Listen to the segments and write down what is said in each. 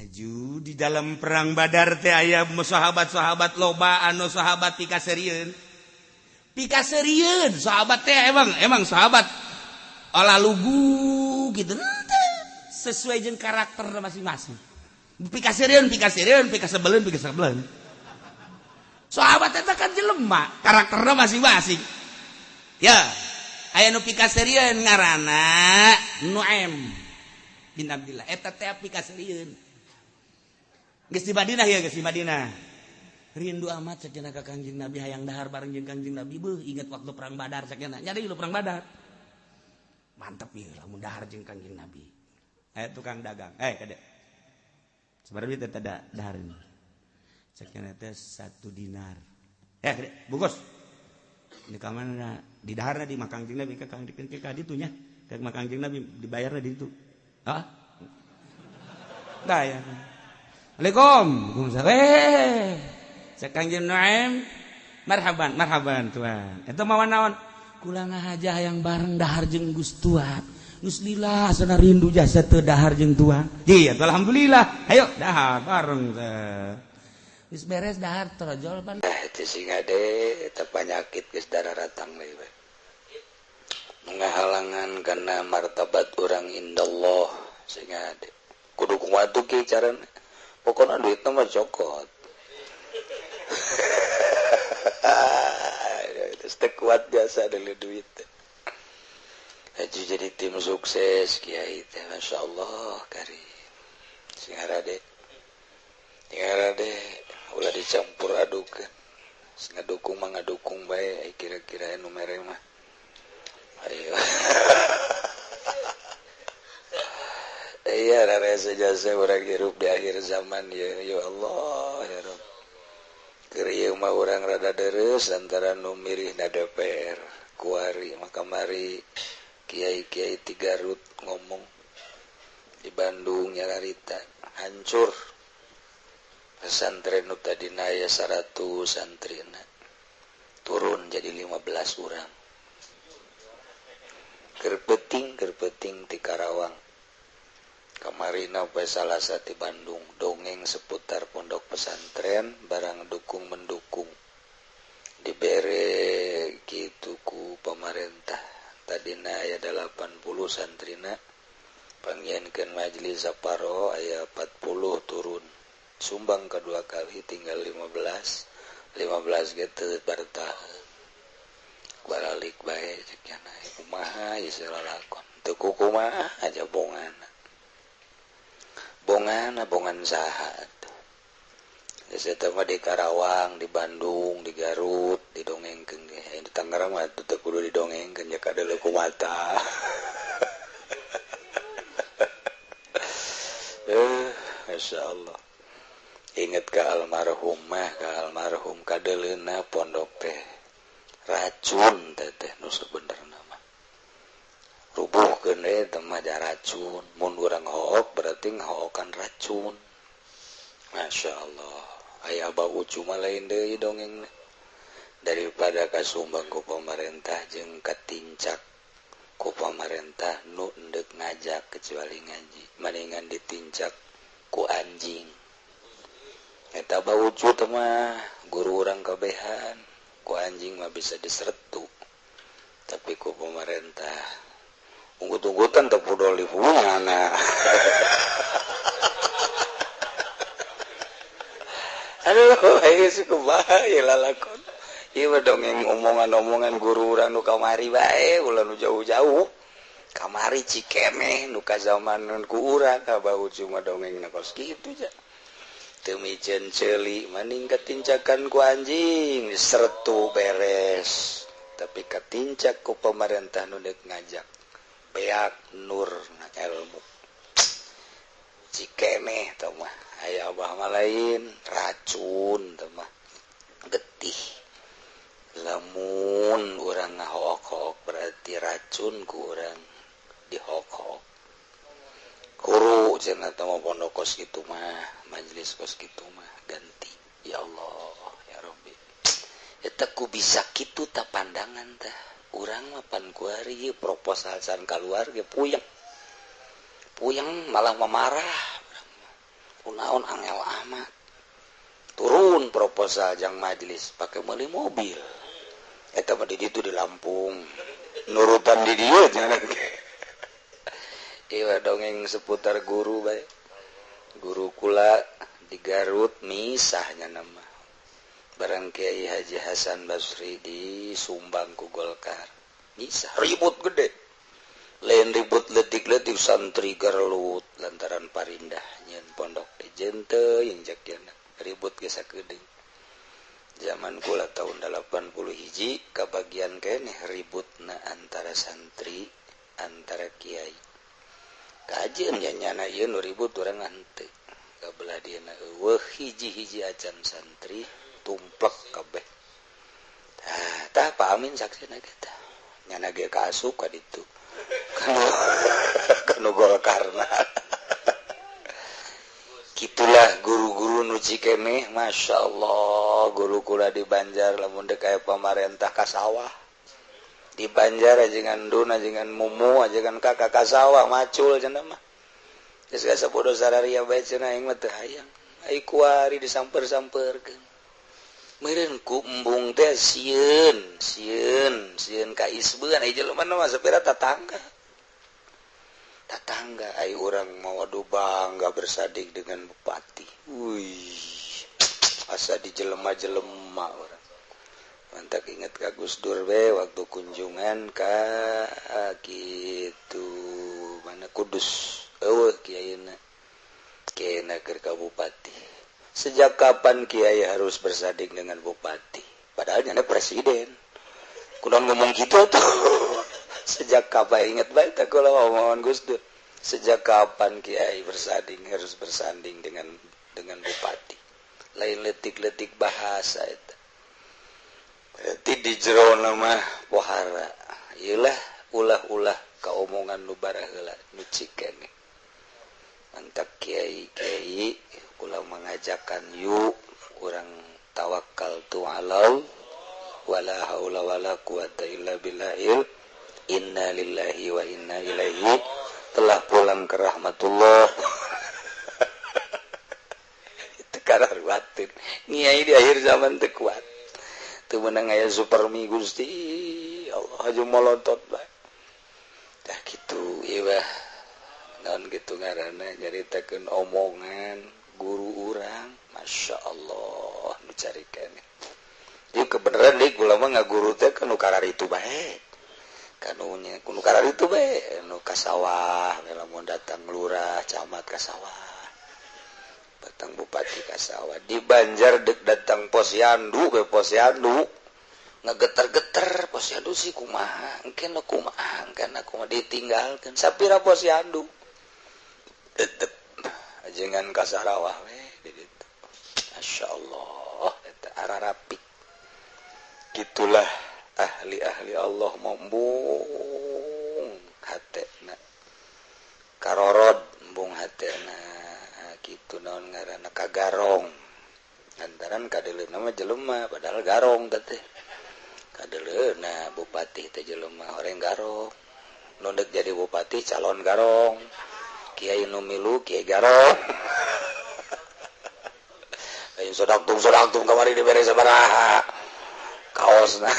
Aju di dalam perang Badar teh aya sahabat-sahabat loba anu sahabat pikaseurieun. Pikaseurieun sahabat teh emang sahabat olah lugu gitu sesuai jeung karakter masing-masing. Pikaseurieun pikaseurieun pikasebeleun pikasebeleun. Sahabat eta kan jelema, karakterna masing-masing. Ya, aya nu pikaseurieun ngaranna Nuaim bin Abdillah. Eta teh pikaseurieun. Geus di Madinah ya, geus di Madinah. Rindu amat cenah ka Kangjeng Nabi, hayang dahar bareng jeung Kangjeng Nabi. Beuh, ingat waktu perang Badar cenah. Nyari lu perang Badar. Mantep ieu lamun dahar jeung Kangjeng Nabi. Aya tukang dagang. Eh, kade. Sabaraha duit eta dahar ini? Cenah teh 1 dinar. Eh, kade, bungkus. Di kamana di daharna di makam Kangjeng Nabi ka Kangjeng ka ditu nya. Ka makam Kangjeng Nabi dibayarna di ditu. Hah? Bayar. Assalamualaikum. Waalaikumsalam. Cek Kangjeng Nuaim, marhaban, marhaban tuan. Eta mawa naon? Kula ngahaja hayang bareng dahar jeung Gus Tuan. Geus lila sana rindu jasa teu dahar jeung tuan. Iya, alhamdulillah. Ayo dahar bareng teh. Geus beres dahar torojol pan. Teh sing ade eta panyakit geus dararatang deui we. Ngahalangan kana martabat urang indallah sing ade. Kudu kumaha tuh ki carana? Pokoknya duitnya mah cokot. Terus kuat biasa dari duit. Haji jadi tim sukses kiai teh Masya Allah kari. Sing harade. Sing harade ulah dicampur adukeun. Sing ngadukung mah ngadukung bae kira-kira nu mere mah. Ayo. Iya, rasa jasa orang hirup di akhir zaman ya, ya Allah ya Rob. Keur ieu mah urang rada deres antara nu mirih na DPR, kuari makamari kiai-kiai ti Garut ngomong di Bandung nyararita hancur. Pesantren nu tadina aya 100 santrina turun jadi 15 urang. Keur peuting ti Karawang. Kamarina poe Salasa di Bandung dongeng seputar pondok pesantren barang dukung mendukung dibere kitu ku pemerintah tadina aya 80 santrina panggihankeun majelis saparo aya 40 turun sumbang kedua kali tinggal 15 ge teu bertahan baralik bae cek nya kumaha ieu lalakon teu kumaha aja bongan bongan saha atuh. Geus eta mah di Karawang, di Bandung, di Garut didongengkeun ge. Di Tangerang mah teu kudu didongengkeun nya kadeuleu ku mata. Masya Allah. Ingat ka almarhum mah, ka almarhum kadeuleuna pondok teh racun teh teh nu sabenerna mah. Rubuhkeun we teh mah racun. Mun urang hook berarti ngahokan racun. Masya Allah. Aya bau cuma lain deui dongengna. Daripada kasumbang ku pemerintah jeung katincak ku pemerintah nu endek ngajak kecuali ngaji. Mendingan ditincak ku anjing. Eta bau teh mah guru urang kabehan. Ku anjing mah bisa disertu. Tapi ku pemerintah unggut-unggutan teu pudol di mana. Aduh, ayo kumaha ieu lalakon. Ieu mah dongeng omongan-omongan guru urang nu kamari bae, ulah nu jauh-jauh. Kamari Cikemeh nu ka zamanan ku urang ka bau cuma dongengna kos kitu ja. Teu miceun ceuli maning katincakan ku anjing, disertu beres. Tapi katincak ku pemerintah nu deuk ngajak. Beak nur na ilmu Cikemeh tah mah aya abah mah lain racun tah mah getih lamun urang ngahook-hook berarti racun ku urang dihok-hok kuru cenah tah mah pondok kos kitu mah majelis kos kitu mah ganti ya Allah ya Rabbi eta ku bisa kitu ta pandangan tah urang mah pan kuari proposal san kaluar ge puyeng puyeng malah memarah. Kunaon angel amat. Turun proposal jang majelis pakai meuli mobil. Eta mah di ditu di Lampung. Nurutan di dieu jangan. Ieu dongeng seputar guru bae. Guru kula di Garut misahnya nama. Barang Kiai Haji Hasan Basri disumbang ku Golkar. Misah ribut gede. Lain ribut letik-letik santri Garut lantaran parindah nyeun pondok ejen teuing cek dieuna. Ribut ge sakedeung. Zaman kula tahun 81 kabagian keneh ributna antara santri antara kiai. Kajeun nya nyana ieu nu ribut urang henteu. Kabelah dieuna eueuh hiji-hiji acan santri tumplek kabeh. Tah, tah Pak Amin saksina ge tah. Nyana ge kaasup ka ditu. Kanu Golkarna. Gitulah guru-guru nu Cikeneh, Masya Allah. Guru kula di Banjar lamun dek aya pamarentah ka sawah. Di Banjar ajengan Dun, ajengan Mumu, ajengan kakak ka sawah macul cenah mah. Geus sabodo sararia bae cenah aing mah teu hayang. Ai kuari disamper-samperkeun. Meureun ku embung teh sieun, sieun, sieun ka isbeun ai jelema mah sapira tatangga. Tatangga ai urang mawa bangga bersadik dengan bupati. Wih, asa di jelema-jelema urang. Mantak inget ka Gus Dur we waktu kunjungan ka kitu mana Kudus. Eueuh kiaina. Kiaina keur ka bupati. Sejak kapan kiai harus bersadik dengan bupati? Padahal nyana presiden. Kunaon ngomong gitu tuh. Sejak kapan inget bae teh kula omongan Gus Dur. Sejak kapan kiai bersanding harus bersanding dengan bupati? Lain letik-letik bahasa eta. Berarti di jero mah pohara. Ieulah ulah-ulah kaomongan nu baraheula nu cikeneh. Mantap kiai-kiai ulah mengajakan yuk urang tawakal tu alau wala haula wala quwata illa billahil inna lillahi wa inna ilaihi telah pulang ke rahmatullah. Itu karar batin ngiai di akhir zaman teu kuat teu meunang aya supermi Gusti Allah aja molotot bae tah kitu ieu bah naon kitu ngaranna nyaritakeun omongan guru urang Masya Allah nu carikeun ieu kebeneran deui kula mah ngaguru teh kanu kararitu bae kanunya kuno kararitu bae nu ka sawah lamun datang lurah camat ka sawah datang bupati ka sawah di Banjar dek datang posyandu ke posyandu ngegeter-geter posyandu sih kumaha engke nu kumaha engke kumaha ditinggalkeun sapira posyandu tetep ajengan ka Sarawah we di ditu masyaallah eta ararapi gitulah ahli-ahli Allah embung hatena karorod embung hatena kitu naon ngaranna kagarong lantaran kadeuleuna mah jelema padahal garong teh kadeuleuna bupati teh jelema horeng garong nu deuk jadi bupati calon garong kiai nu milu kiai garong lain sodaktum kamari dibere sabaraha kaosna.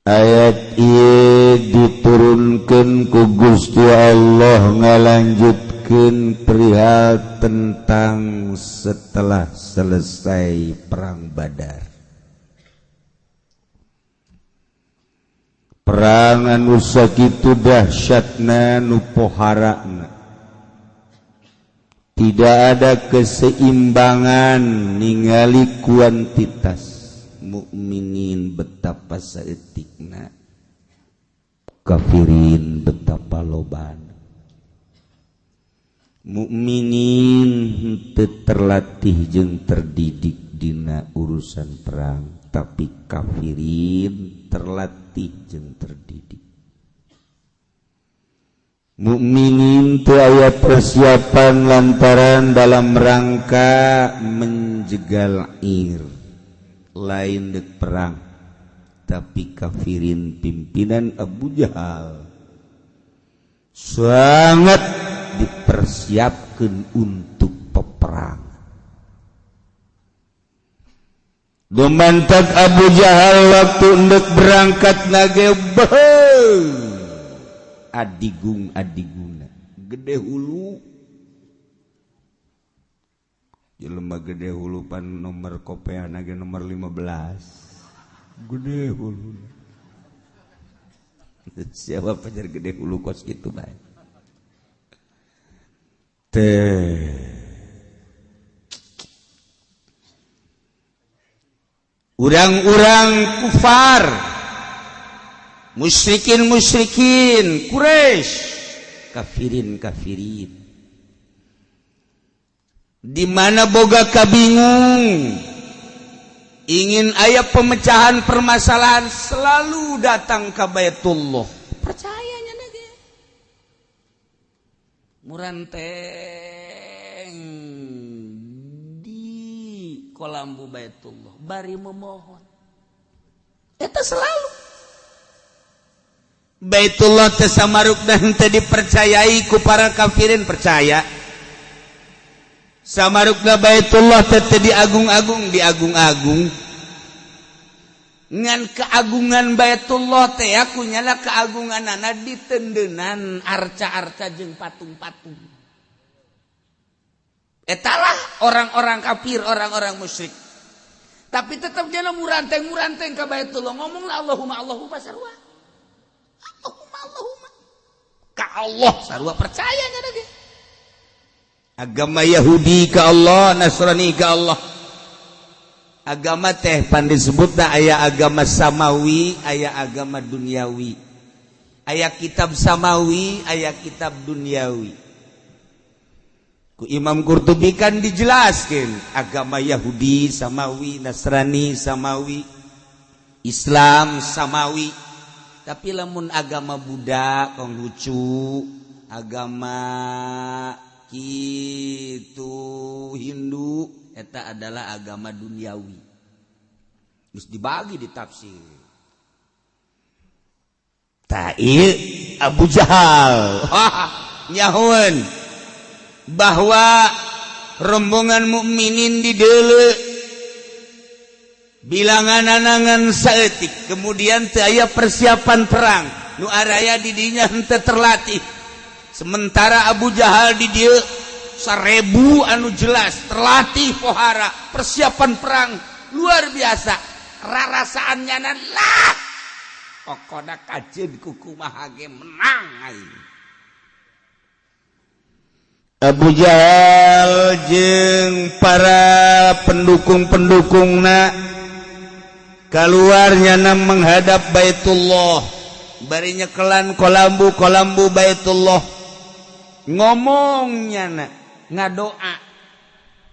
Ayat ieu diturunkeun ku Gusti Allah ngalanjutkeun perihal tentang setelah selesai perang Badar. Perang anu sakitu dahsyatna nu poharana. Tidak ada keseimbangan ningali kuantitas mukminin betapa saeutikna, kafirin betapa lobana. Mukminin henteu terlatih jeung terdidik dina urusan perang, tapi kafirin terlatih jeung terdidik. Mukminin teu aya persiapan lantaran dalam rangka menjegal ir lain dek perang, tapi kafirin pimpinan Abu Jahal sangat Dipersiapkan untuk peperangan. Dumantak Abu Jahal waktu endek berangkat nage adigung adiguna gede hulu, jelema gede hulu pan nomor kopean nage nomor 15 gede hulu. Siapa pajar gede hulu kos gitu bae teh. Urang-urang kufar, musyrikin-musyrikin Quraisy, kafirin-kafirin, di mana boga kabingung ingin aya pemecahan permasalahan selalu datang ke Baitullah. Percayanya lagi muranteng di kolambu Baitullah bari memohon. Eta selalu Baitullah teh samaruk dan teh dipercayai ku para kafirin, percaya. Samarukna Baitullah teh teh diagung-agung, diagung-agung. Ngan keagungan Baitullah teh aku nyala keagunganana ditendenan arca-arca jeung patung-patung. Etalah orang-orang kafir, orang-orang musyrik. Tapi tetap jana muranteng-muranteng ka Baitullah, ngomonglah Allahumma Allahumma sarua. Allahumma Allahumma. Ka Allah sarua percaya nya lagi. Agama Yahudi ka Allah, Nasrani ka Allah. Agama teh pan disebutna aya agama samawi, aya agama duniawi. Aya kitab samawi, aya kitab duniawi. Ku Imam Qurtubi kan dijelaskan agama Yahudi samawi, Nasrani samawi, Islam samawi. Tapi lamun agama Buddha, Konghucu, agama kitu Hindu, eta adalah agama duniawi. Geus dibagi di tafsir. Ta ieu Abu Jahal nyahoeun bahwa rombongan mukminin di deuleu bilangan anangan saeutik, kemudian teu aya persiapan perang, nu araya di dinya henteu terlatih. Sementara Abu Jahal di dieu 1000 anu jelas terlatih pohara persiapan perang luar biasa. Rarasaan nyana lah pokona kajeun kukumaha ge menang aing. Abu Jahal jeung para pendukung-pendukungna keluarnya na menghadap Baitullah, bari nyekelan kolambu-kolambu Baitullah, ngomongnya na ngadoa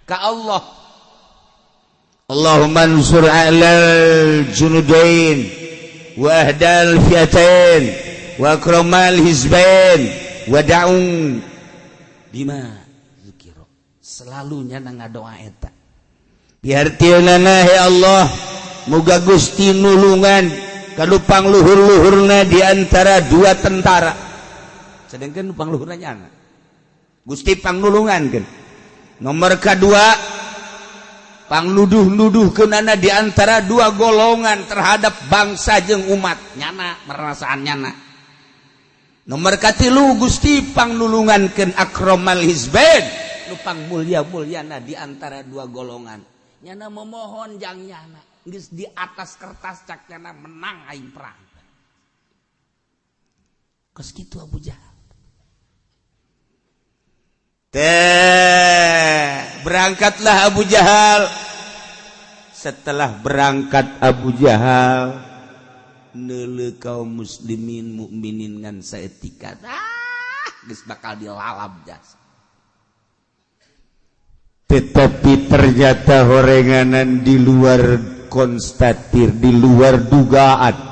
ka Allah, Allahumma ansur alal junudain wa ahdal fiatain wa akramal hizbain wa da'u bima zikiro. Selalu nyana ngadoa eta biartiunana, ya Allah, muga Gusti nulungan kalupang luhur-luhurna di antara dua tentara, sedangkan lupang luhurna nyana Gusti pangnulungan kan. Nomor kedua pangnuduh-nuduh kenana di antara dua golongan terhadap bangsa jeung umat nyana merasaan nyana. Nomor katilu Gusti pangnulungankeun akromal hizbain nu pang mulia-muliana di antara dua golongan. Nyana memohon jang nyana geus di atas kertas cak nyana menang aing perang. Kos kitu Abu Jahal. Teh berangkatlah Abu Jahal. Setelah berangkat Abu Jahal neuleu kaum muslimin mukminin ngan saeutik, geus bakal dilalap jas. Tetapi ternyata horenganan di luar konstatir, di luar dugaan.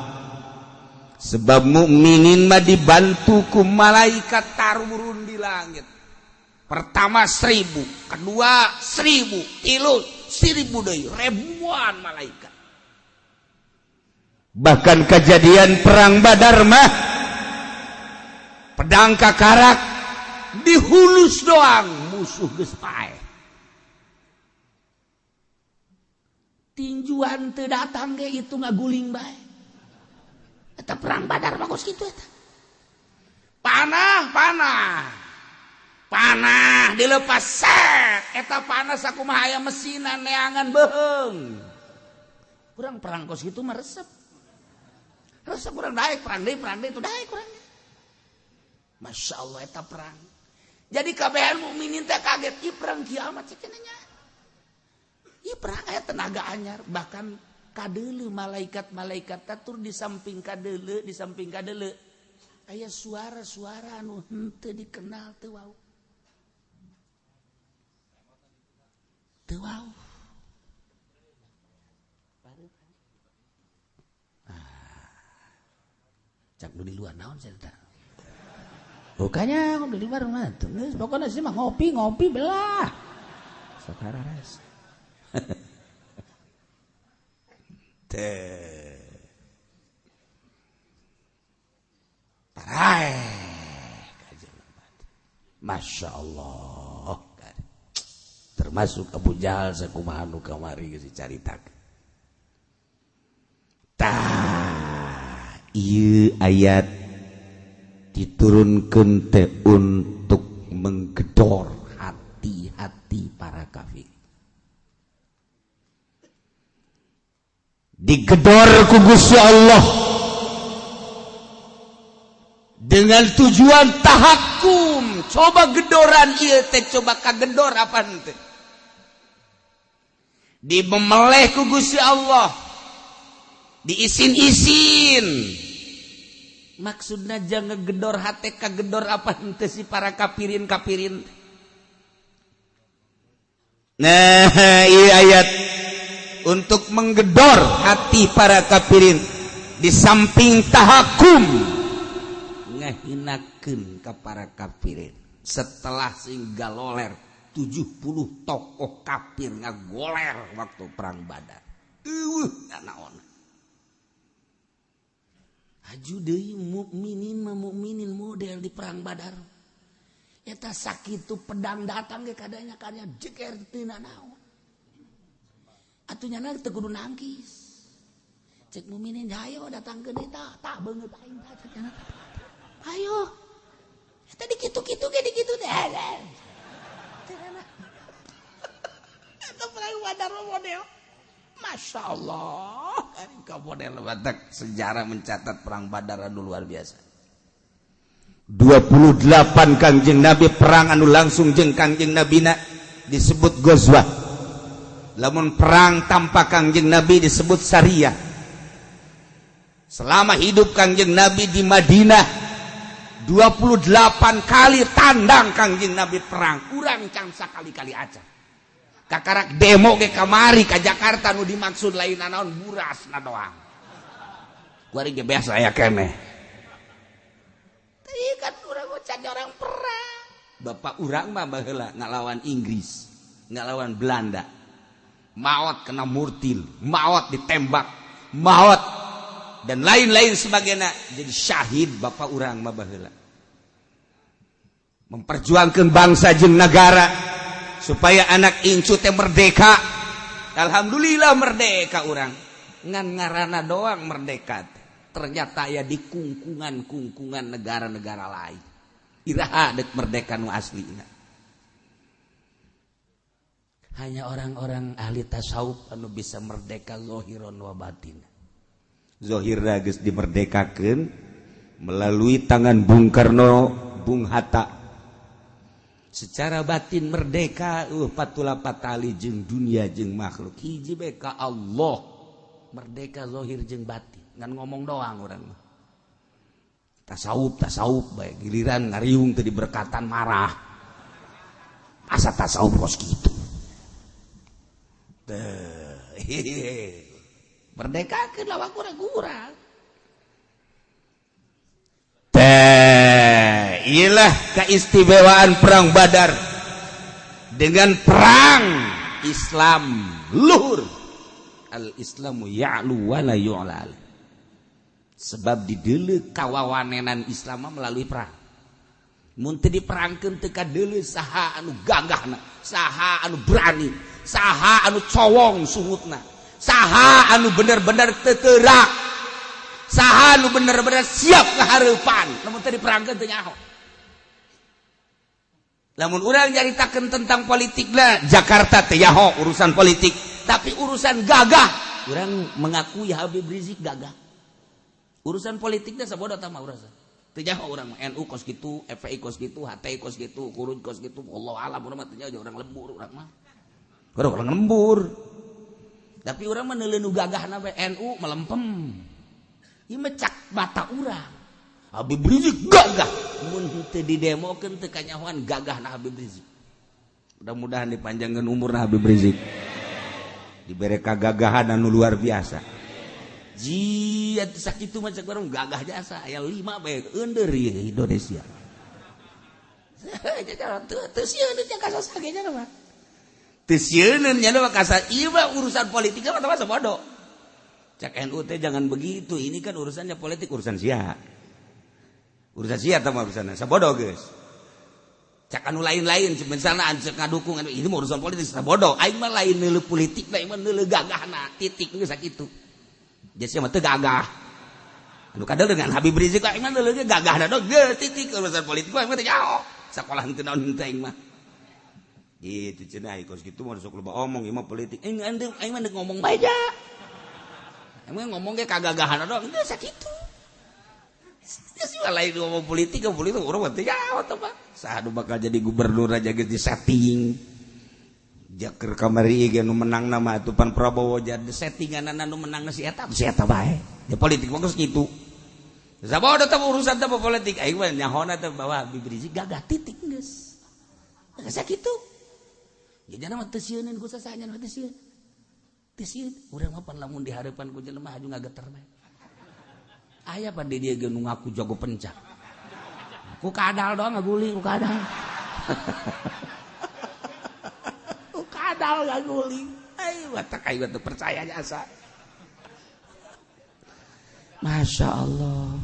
Sebab mukminin mah dibantu ku malaikat tarurun di langit. Pertama 1000, kedua 1000, tilu 1000 deui, ribuan malaikat. Bahkan kejadian perang Badar mah pedang kakarak di Dihulus doang musuh geus paeh. Tinjuan teu datang ge itu ngaguling bae. Eta perang Badar bagus kitu eta. Panah, panah. Panah dilepas set. Eta panah sakumaha aya mesinan neangan beuheung. Kurang perang kos kitu mah resep. Resep kurang daek perang deui itu daek kurang. Masya Allah eta perang. Jadi kabehan mukminin teh kaget, ieu perang kiamat cenah nya. Ieu perang aya tenaga anyar, bahkan kadeuleu malaikat-malaikat tatur di samping kadeuleu, di samping kadeuleu. Aya suara-suara anu henteu dikenal teu wau. Teu wau. Cak nu di luar naon cenah. Bukannya di luar mah tuh, pokoknya sih mah ngopi belah. Sakarares. Teh. Paraeh. Masya Allah. Termasuk Abu Jahal sakumaha nu kamari geus dicaritakeun. Tah, ieu ayat diturunkan teh untuk menggedor hati-hati para kafir. Digedor ku Gusti Allah dengan tujuan tahakum. Coba gedoran ieu teh, coba kagedor apa teh. Dimemeleh ku Gusti Allah, diisin-isin. Maksudnya jangan gedor hati kagedor apa henteu si para kapirin-kapirin. Nah, ini ayat untuk menggedor hati para kapirin di samping tahakum ngahinakeun ka para kafirin. Setelah sing galoler 70 tokoh kafir ngagoler waktu perang Badar. Eueuh naon. Aju deui mukminin mah mukminin model di perang Badar. Eta sakitu pedang datang ge kadanya karya jeger teu nanaon. Atuh nyana teu kudu nangkis. Cek mukminin hayo datangkeun deui tah, tah beungeut aing tah cek nyana. Ayo. Eta dikitu-kitu ge dikitu teh. Eta perang Badar model. Masya Allah, model Batak sejarah mencatat perang Badar anu luar biasa. 28 Kangjeng Nabi perang anu langsung jeung Kangjeng Nabina disebut Ghazwah. Lamun perang tanpa Kangjeng Nabi disebut Sariyah. Selama hidup Kangjeng Nabi di Madinah 28 kali tandang Kangjeng Nabi perang, urang can sakali-kali aja. Kakarak demo ke kamari ke Jakarta nu dimaksud lain naon buras na doang. Kuari ge biasa aya keneh. Teu kan urang can orang perang. Bapak urang mah baheula ngalawan Inggris, ngalawan Belanda. Maot kena murtil, maot ditembak, maot dan lain-lain sebagainya. Jadi syahid bapak urang mah baheula. Memperjuangkan bangsa jeung negara supaya anak incu teh merdeka. Alhamdulillah merdeka urang. Ngan ngarana doang merdeka. Ternyata ya di kungkungan-kungkungan negara-negara lain. Iraha dek merdeka nu aslina. Hanya orang-orang ahli tasawuf anu bisa merdeka zahiron wa batin. Zahirna geus dimerdekakeun melalui tangan Bung Karno, Bung Hatta. Secara batin merdeka, patula patali jeung dunia jeung makhluk. Hiji bae ka Allah. Merdeka zahir jeung batin. Ngan ngomong doang urang mah. Tasawuf tasawuf bae giliran ngariung teu diberkatan marah. Asa tasawuf kos kitu. Teh. Merdekakeun lawan kurang-kurang. Teh, iyalah keistimewaan perang Badar dengan perang Islam luhur. Al-Islamu ya'lu wa la yu'la. Sebab dideuleu kawawanenan Islam melalui perang. Mun teu diperangkeun teu kadeuleu saha anu gagahna, saha anu berani, saha anu cowong sungutna, saha anu bener-bener teu teurak, saha anu bener-bener siap kahareupan. Lamun teu diperangkeun teu nyaho. Lamun urang nyaritakeun tentang politik lah, Jakarta teu nyaho urusan politik, tapi urusan gagah urang mengakui Habib Rizik gagah. Urusan politiknya sabodo tah mah urusan. Teu nyaho urang mah NU kos kitu, FPI kos kitu, HTI kos kitu, Khuruj kos kitu, wallahu alam urang mah teu nyaho, urang lembur urang mah. Urang lembur. Tapi urang mah neuleuh nu gagahna bae, NU melempem. Ieu mah cak mata urang. Habib Rizik gagah. Mun teu didemokeun teu kanyahoan gagahna Habib Rizik. Mudah-mudahan dipanjangkeun umurna Habib Rizik. Dibere kagagahan anu luar biasa. Jia sakitu mah cek urang gagah jasa aya 5 bae eundeur ieu Indonesia. Teu sieun nya kasasa ge nya mah. Teu sieun nya mah kasar ieu mah urusan politik mah mah bodoh. Cak NU teh jangan begitu, ini kan urusannya politik, urusan sia. Urusan sia tah mah urusanna sabodo geus. Cak anu lain-lain misalna cek ngadukung anu ini mah urusan politik sabodo. Aing mah lain neuleuh politik, aing mah neuleuh gagahna titik geus sakitu. Jadi mah teu gagah. Anu kadal dengan Habib Rizik aing mah neuleuh gagahna dong geus titik urusan politik aing mah teu nyaho. Sakolah henteu naon henteu aing mah. Gitu cenah kos kitu mah sok loba omong ieu mah politik. Aing aing mah ngomong bae ja. Emang ngomong ge kagagahan doang geus sakitu. Geus lain ngomong politik ke politik urang mah teu nyaho teh mah. Saha nu bakal jadi gubernur aja geus disetting. Jaker kamari ge nu menang nama atuh pan Prabowo jadi settinganana nu menang si eta si eta bae. Ya politik mah geus kitu. Sabodo teh urusan teh politik aing mah nyahona teh bahwa Habib Rizik gagah titik geus. Geus sakitu. Jadi mah teu sieuneun ku sasanya mah teu sieun. Teu sieun urang mah pan lamun di hareupan ku jelema haju ngageter bae. Aya pan di dieu ge nu ngaku jago pencak. Ku kadal doang ngaguling ku kadal. Ku kadal ngaguling. Ai batak aing teu percaya jasa. Masya Allah.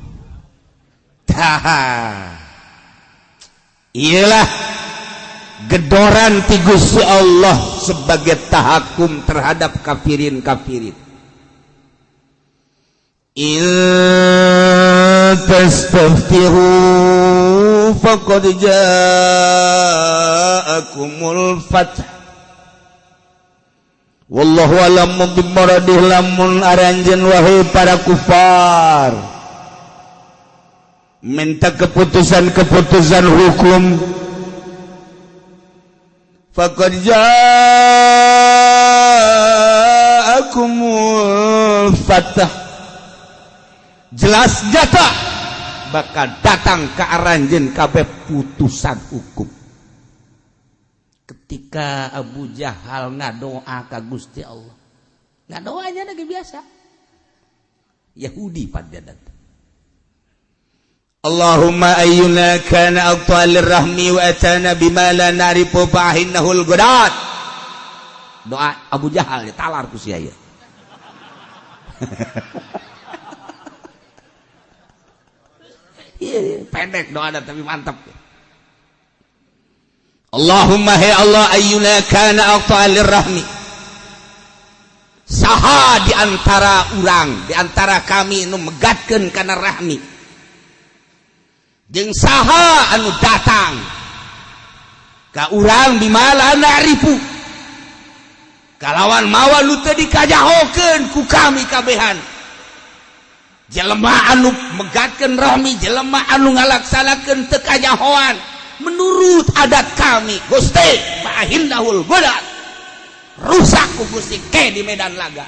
Tah. Iyalah gedoran ti Gusti Allah sebagai tahakum terhadap kafirin-kafirin. In tastaftihu faqad ja'akumul fath. Wallahu a'lamu bimaradih. Lamun aranjeun wahai para kufar minta keputusan-keputusan hukum, faqad ja'akumul fath, jelas nyata bakal datang ke aranjeun kabeh putusan hukum. Ketika Abu Jahal ngadoa ka Gusti Allah, ngadoanya lagi biasa Yahudi pada datang. Allahumma ayyuna kana aqtalir rahmi wa atana bima la na'rifu fa'innahul gudat. Doa Abu Jahal ditalar ku sia ieu. Pendek doa tapi mantap. Allahumma hay Allah ayyuna kana aqtalir rahmi. Saha di antara urang, di antara kami nu megatkeun kana rahmi. Jeung saha anu datang ka urang bimala na'rifu, kalawan mawa nu teu dikajahokeun ku kami kabehan. Jelema anu megatkeun rahmi, jelema anu ngalaksanakeun teu kajahoan menurut adat kami, Gusti fa'ahindahul gudat, rusak ku Gusti ke di medan laga.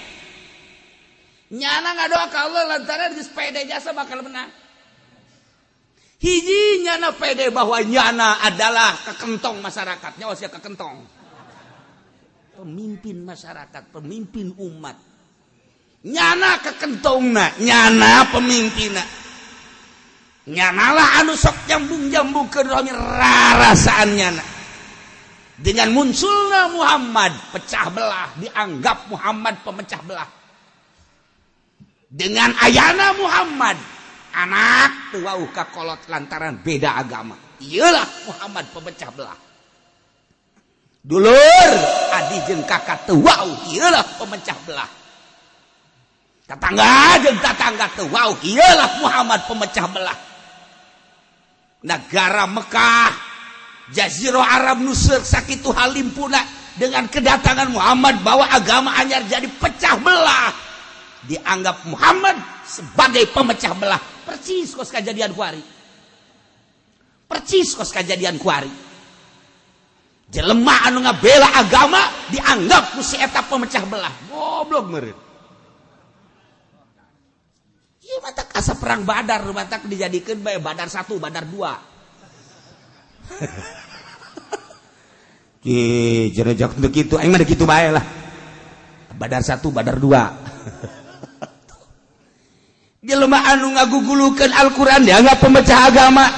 Nyana ngadoa ka Allah lantaran geus pede jasa bakal menang. Hiji nyana pede bahwa nyana adalah kekentong masyarakat, nyawa sia kekentong. Pemimpin masyarakat, pemimpin umat. Nyana kekentongna, nyana pemimpinna. Nyanalah anu sok jambung-jambungkeun romi rarasaan nyana. Dengan munculnya Muhammad pecah belah, dianggap Muhammad pemecah belah. Dengan ayana Muhammad anak teu wauh ka kolot lantaran beda agama. Iyalah Muhammad pemecah belah. Dulur adi jeung kakak teu wau, iyalah pemecah belah. Tetangga jeung tetangga teu wau, iyalah Muhammad pemecah belah. Negara Mekah, Jazirah Arab nuseur sakitu halimpuna dengan kedatangan Muhammad bawa agama anyar jadi pecah belah. Dianggap Muhammad sebagai pemecah belah. Persis kos kejadian kuari. Persis kos kejadian kuari. Jelema anu ngabela agama dianggap ku si eta pemecah belah. Goblok meureun. Ieu matak asa perang Badar, matak dijadikeun bae Badar 1, Badar 2. Ki jerejak teu kitu, aing mah kitu bae lah. Badar 1, Badar 2. Jelema anu ngagugulukeun Al-Qur'an dianggap pemecah agama.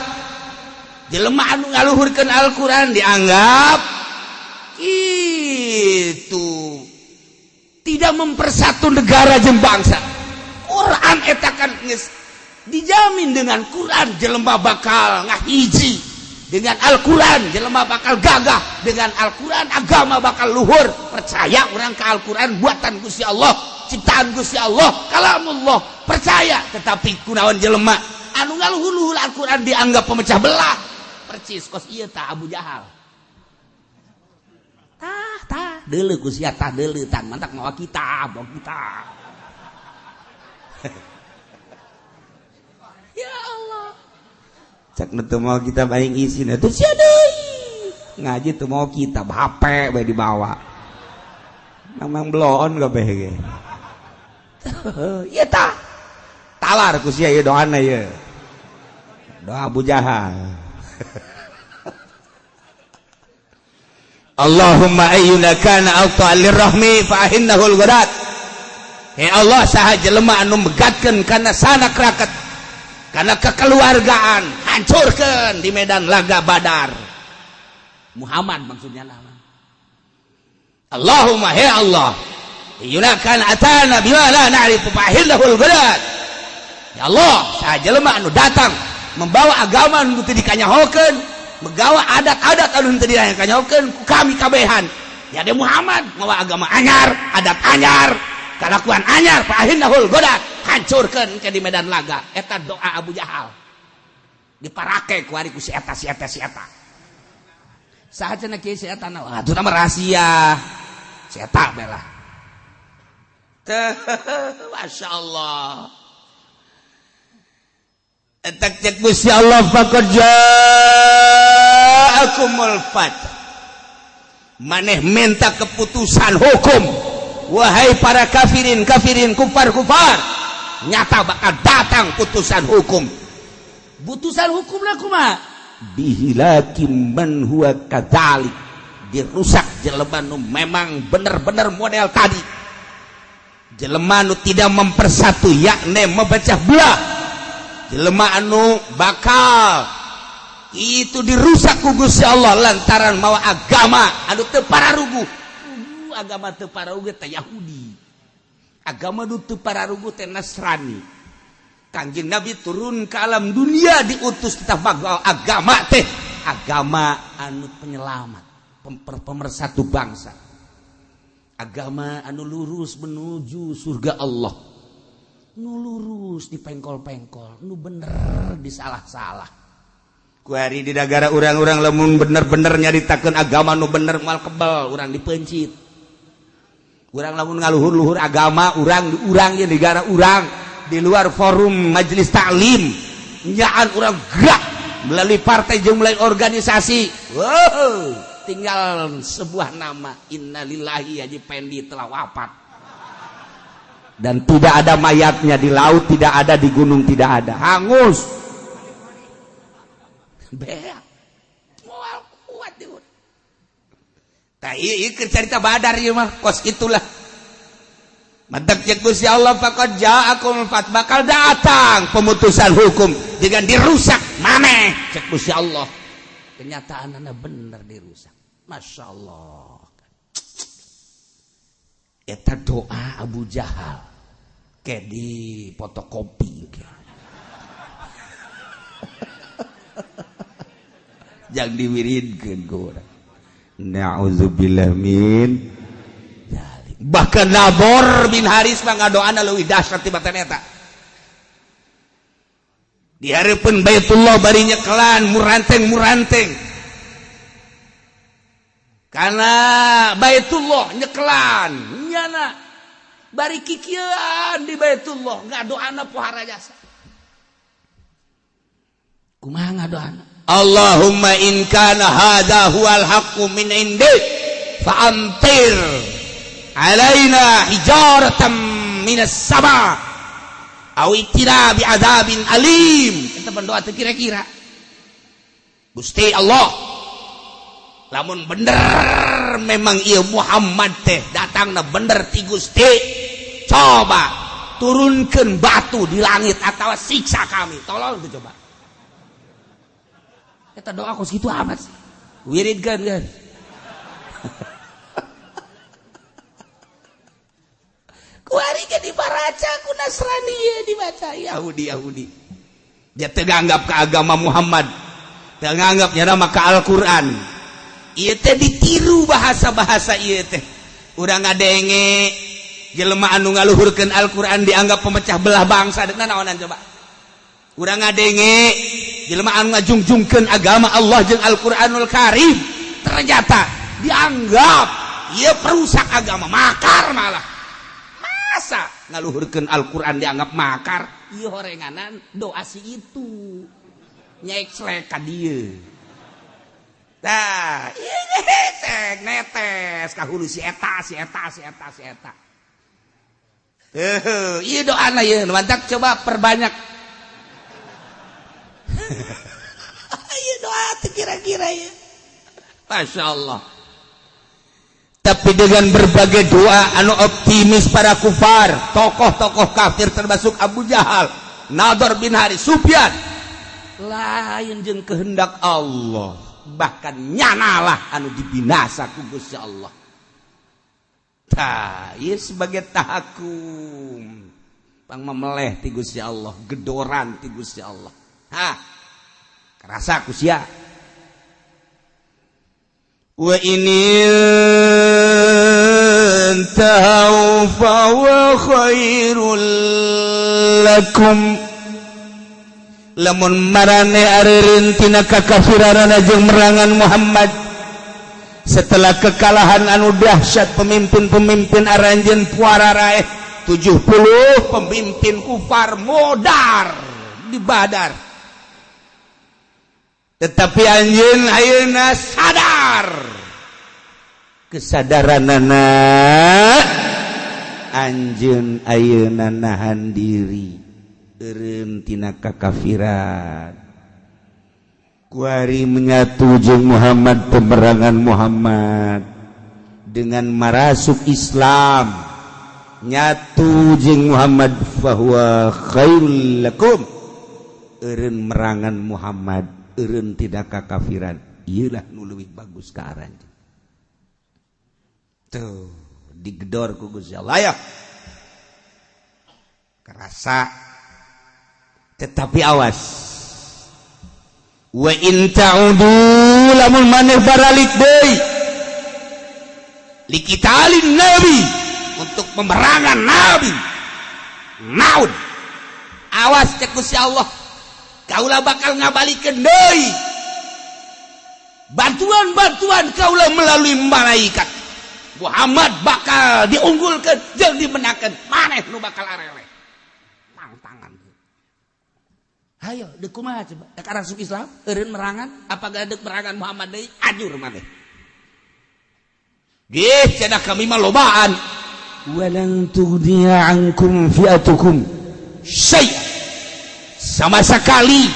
Jelema anu ngaluhurkeun Al-Qur'an dianggap itu tidak mempersatu negara jeung bangsa. Quran eta kan geus dijamin dengan Quran jelema bakal ngahiji, dengan Al-Quran jelema bakal gagah, dengan Al-Quran agama bakal luhur. Percaya orang ke Al-Quran buatan Gusti Allah, ciptaan Gusti Allah, kalamullah, percaya. Tetapi kunaon jelema anu ngaluhur-luhur Al-Quran dianggap pemecah belah. Percis kos ieu tah Abu Jahal. Tah tah deuleu ku sia tah deuleu tah mantak mawa kitab, bawa kitab. Ya Allah. Cak nu teu mawa kitab aing isin atuh sia deui. Ngaji teu mawa kitab, HP bae dibawa. Memang bloon kabeh ge. Ieu tah. Talar ku sia ieu doana ieu. Doa Abu Jahal. Allahumma ayyuna kana aqta lirrahmi fa ahinnahul ghadat. Ya Allah, saha jelema anu megatkeun kana sanak raket, kana kekeluargaan, hancurkeun di medan laga Badar. Muhammad maksudnya nama. Allahumma ya Allah, ayyuna kana atana bima la na'rifu fa ahinnahul ghadat. Ya Allah, saha jelema anu datang membawa agama anu teu dikanyahokeun, megawa adat-adat anu teu dikanyahokeun ku kami kabehan. Ya de Muhammad mawa agama anyar, adat anyar, kalakuan anyar, fa ahinnahul ghadat, hancurkeun ke di medan laga. Eta doa Abu Jahal. Diparake ku ari ku si eta si eta si eta. Saha cenah kieu si eta na? Atuh mah rahasia. Si eta bae lah. Masya Allah. Etak cek Gusti Allah faqad ja'akumul fath. Maneh minta keputusan hukum. Wahai para kafirin, kafirin, kufar, kufar, nyata bakal datang putusan hukum. Putusan hukum lah kumaha? Bihilaki man huwa kadzalik. Dirusak jelema nu memang bener-bener model tadi. Jelema nu tidak mempersatu, yakni memecah belah. Jelema anu bakal itu dirusak ku Gusti Allah lantaran mawa agama anu teu pararuguh. Agama teu pararuguh teh Yahudi, agama nu teu pararuguh teh Nasrani. Kangjeng Nabi turun ke alam dunia diutus kita agama teh agama anu penyelamat, pemersatu bangsa, agama anu lurus menuju surga Allah, nu lurus di pengkol-pengkol, nu bener di salah-salah. Ku hari di negara urang-urang lamun bener-bener nyaritakeun agama nu bener moal kebel, urang dipencit. Urang lamun ngaluhur-luhur agama urang di urang di negara urang di luar forum majelis taklim nyaan urang gerak melalui partai jeung melalui organisasi. Wow, tinggal sebuah nama, innalillahi Haji Pendi telah wafat. Dan tidak ada mayatnya di laut, tidak ada di gunung, tidak ada, hangus. Beak moal kuat di urang. Tah ieu cerita Badar ieu mah kos itulah. Mantak cek Gusti Allah faqad ja'akum fat, bakal datang pemutusan hukum dengan dirusak maneh cek Gusti Allah. Kenyataanna bener dirusak. Masya Allah. Eta doa Abu Jahal kayak di fotokopi. Jangan diwiridkeun ku urang. Na'udzubillah min dzalik. Bahkan Nabor bin Haris mah ngadoana leuwih dahsyat tibatan eta. Di hareupeun Baitullah bari nyekelan muranteng-muranteng. Karena Baitullah nyekelan nyana bari kikieuan di Baitullah ngadoana pohara jasa. Kumaha ngadoana? Allahumma in kana hadza huwal haqqu min indik fa amtir alaina hijaratan minas sama aw itina bi adzabin alim. Eta berdoa teu kira-kira. Gusti Allah, lamun bener memang ieu Muhammad teh datangna bener ti Gusti, coba turunkeun batu di langit atau siksa kami. Tolong tuh coba. Eta doa kos kitu amat sih. Wiridkeun kan. Kuari ge dibaraca ku Nasrani ye dibaca Yahudi Yahudi. Dia teu nganggap ka agama Muhammad. Teu nganggap nya mah ka Al-Qur'an. Ieu teh ditiru bahasa-bahasa ieu teh. Urang ngadenge jelema anu ngaluhurkeun Al-Qur'an dianggap pemecah belah bangsa. Deuk naonan coba. Urang ngadenge jelema anu ngajungjungkeun agama Allah jeung Al-Qur'anul Karim ternyata dianggap ieu perusak agama, makar malah. Masa ngaluhurkeun Al-Qur'an dianggap makar? Ieu horenganan doa si itu. Nyekslek ka dieu. Tah, ieu ngetek netes ka hulu si eta, si eta, si eta, si eta. Heuh, ieu doana ieu, mantak coba perbanyak. Ieu doa teh kira-kira ieu. Masya Allah. Tapi dengan berbagai doa anu optimis para kufar, tokoh-tokoh kafir termasuk Abu Jahal, Nador bin Haris, Sufyan, lain jeung kehendak Allah, bahkan nyanalah anu dibinasa ku Gusti Allah. Tah, ieu sebagai tahakum, pang memeleh ti Gusti Allah, gedoran ti Gusti Allah. Hah, kerasa ku sia. Wa ini tahu fa wa khairul lakum. Lamun marane areureun tina kakafirarana jeung merangan Muhammad setelah kekalahan anu dahsyat pemimpin-pemimpin aranjeun puara raeh 70 pemimpin kufar modar di Badar. Tetapi anjeun ayeuna sadar, kesadaranana anjeun ayeuna nahan diri eureun tina kakafiran. Kuari menyatu jeung Muhammad, pemerangan Muhammad dengan marasuk Islam nyatu jeung Muhammad fahuwa khairul lakum. Eureun merangan Muhammad, eureun tidak kakafiran, ieulah nu leuwih bagus ka aranjeun. Tuh digedor ku Gusti Allah ya. Kerasa. Tetapi awas. Wa in ta'udu lamun maneh baralik deui liqitalin nabi, untuk pemerangan nabi. Naud. Awas cek Gusti Allah. Kaulah bakal ngabalikeun deui bantuan-bantuan kaulah melalui malaikat. Muhammad bakal diunggulkeun jeung dimenangkeun, maneh nu bakal areleh. Tang-tangan. Hayo deuk kumaha coba? Dek arasuk Islam eureun merangan, apa deuk merangan Muhammad deui ajur maneh. Gih cenah kami mah lobaan. Walan tughniya ankum fi'atukum syai'a. Sama sekali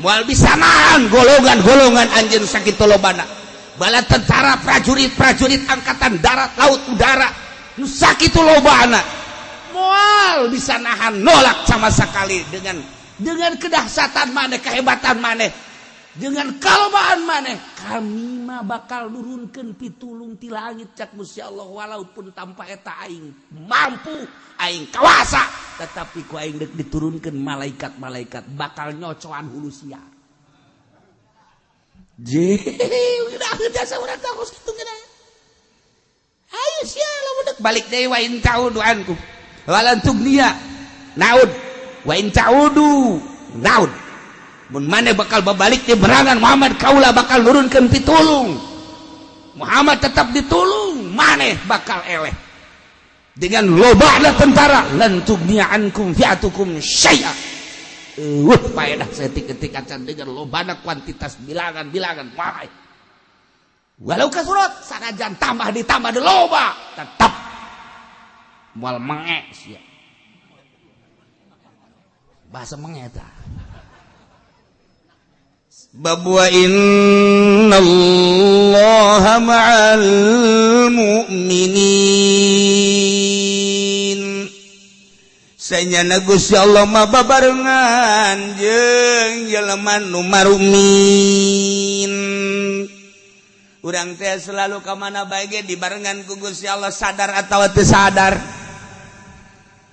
moal bisa nahan golongan-golongan anjeun sakitu lobana. Bala tentara prajurit-prajurit angkatan darat, laut, udara nu sakitu lobana moal bisa nahan nolak sama sekali dengan kedahsyatan maneh, kehebatan maneh, dengan kalobaan maneh. Kami mah bakal nurunkeun pitulung ti langit cak Gusti Allah, walaupun tanpa eta aing mampu, aing kawasa, tetapi ku aing deuk diturunkeun malaikat-malaikat bakal nyocoan hulu sia. Je, udah jasa urang teh kos kitu geuna. Ayo sia lamun dek balik deui wa in ta'udu ankum. Walan tugniya naud wa in ta'udu naud. Mun maneh bakal babalik di berangan Muhammad kaula bakal nurunkeun pitulung. Muhammad tetap ditulung, maneh bakal eleh. Dengan lobana tentara lan tugniya ankum fi'atukum syai'a. Paedah setik-ketik acan dengan lobana kuantitas bilangan-bilangan wae. Walau kasurat sanajan tambah ditambah di loba tetap moal menge sia. Bahasa menge eta. Bab wa innallaha ma'al mu'minin. Sanyana Gusti Allah mah babarengan jeung jelema nu marumin. Urang teh selalu ka mana bae ge dibarengan ku Gusti Allah sadar atawa teu sadar.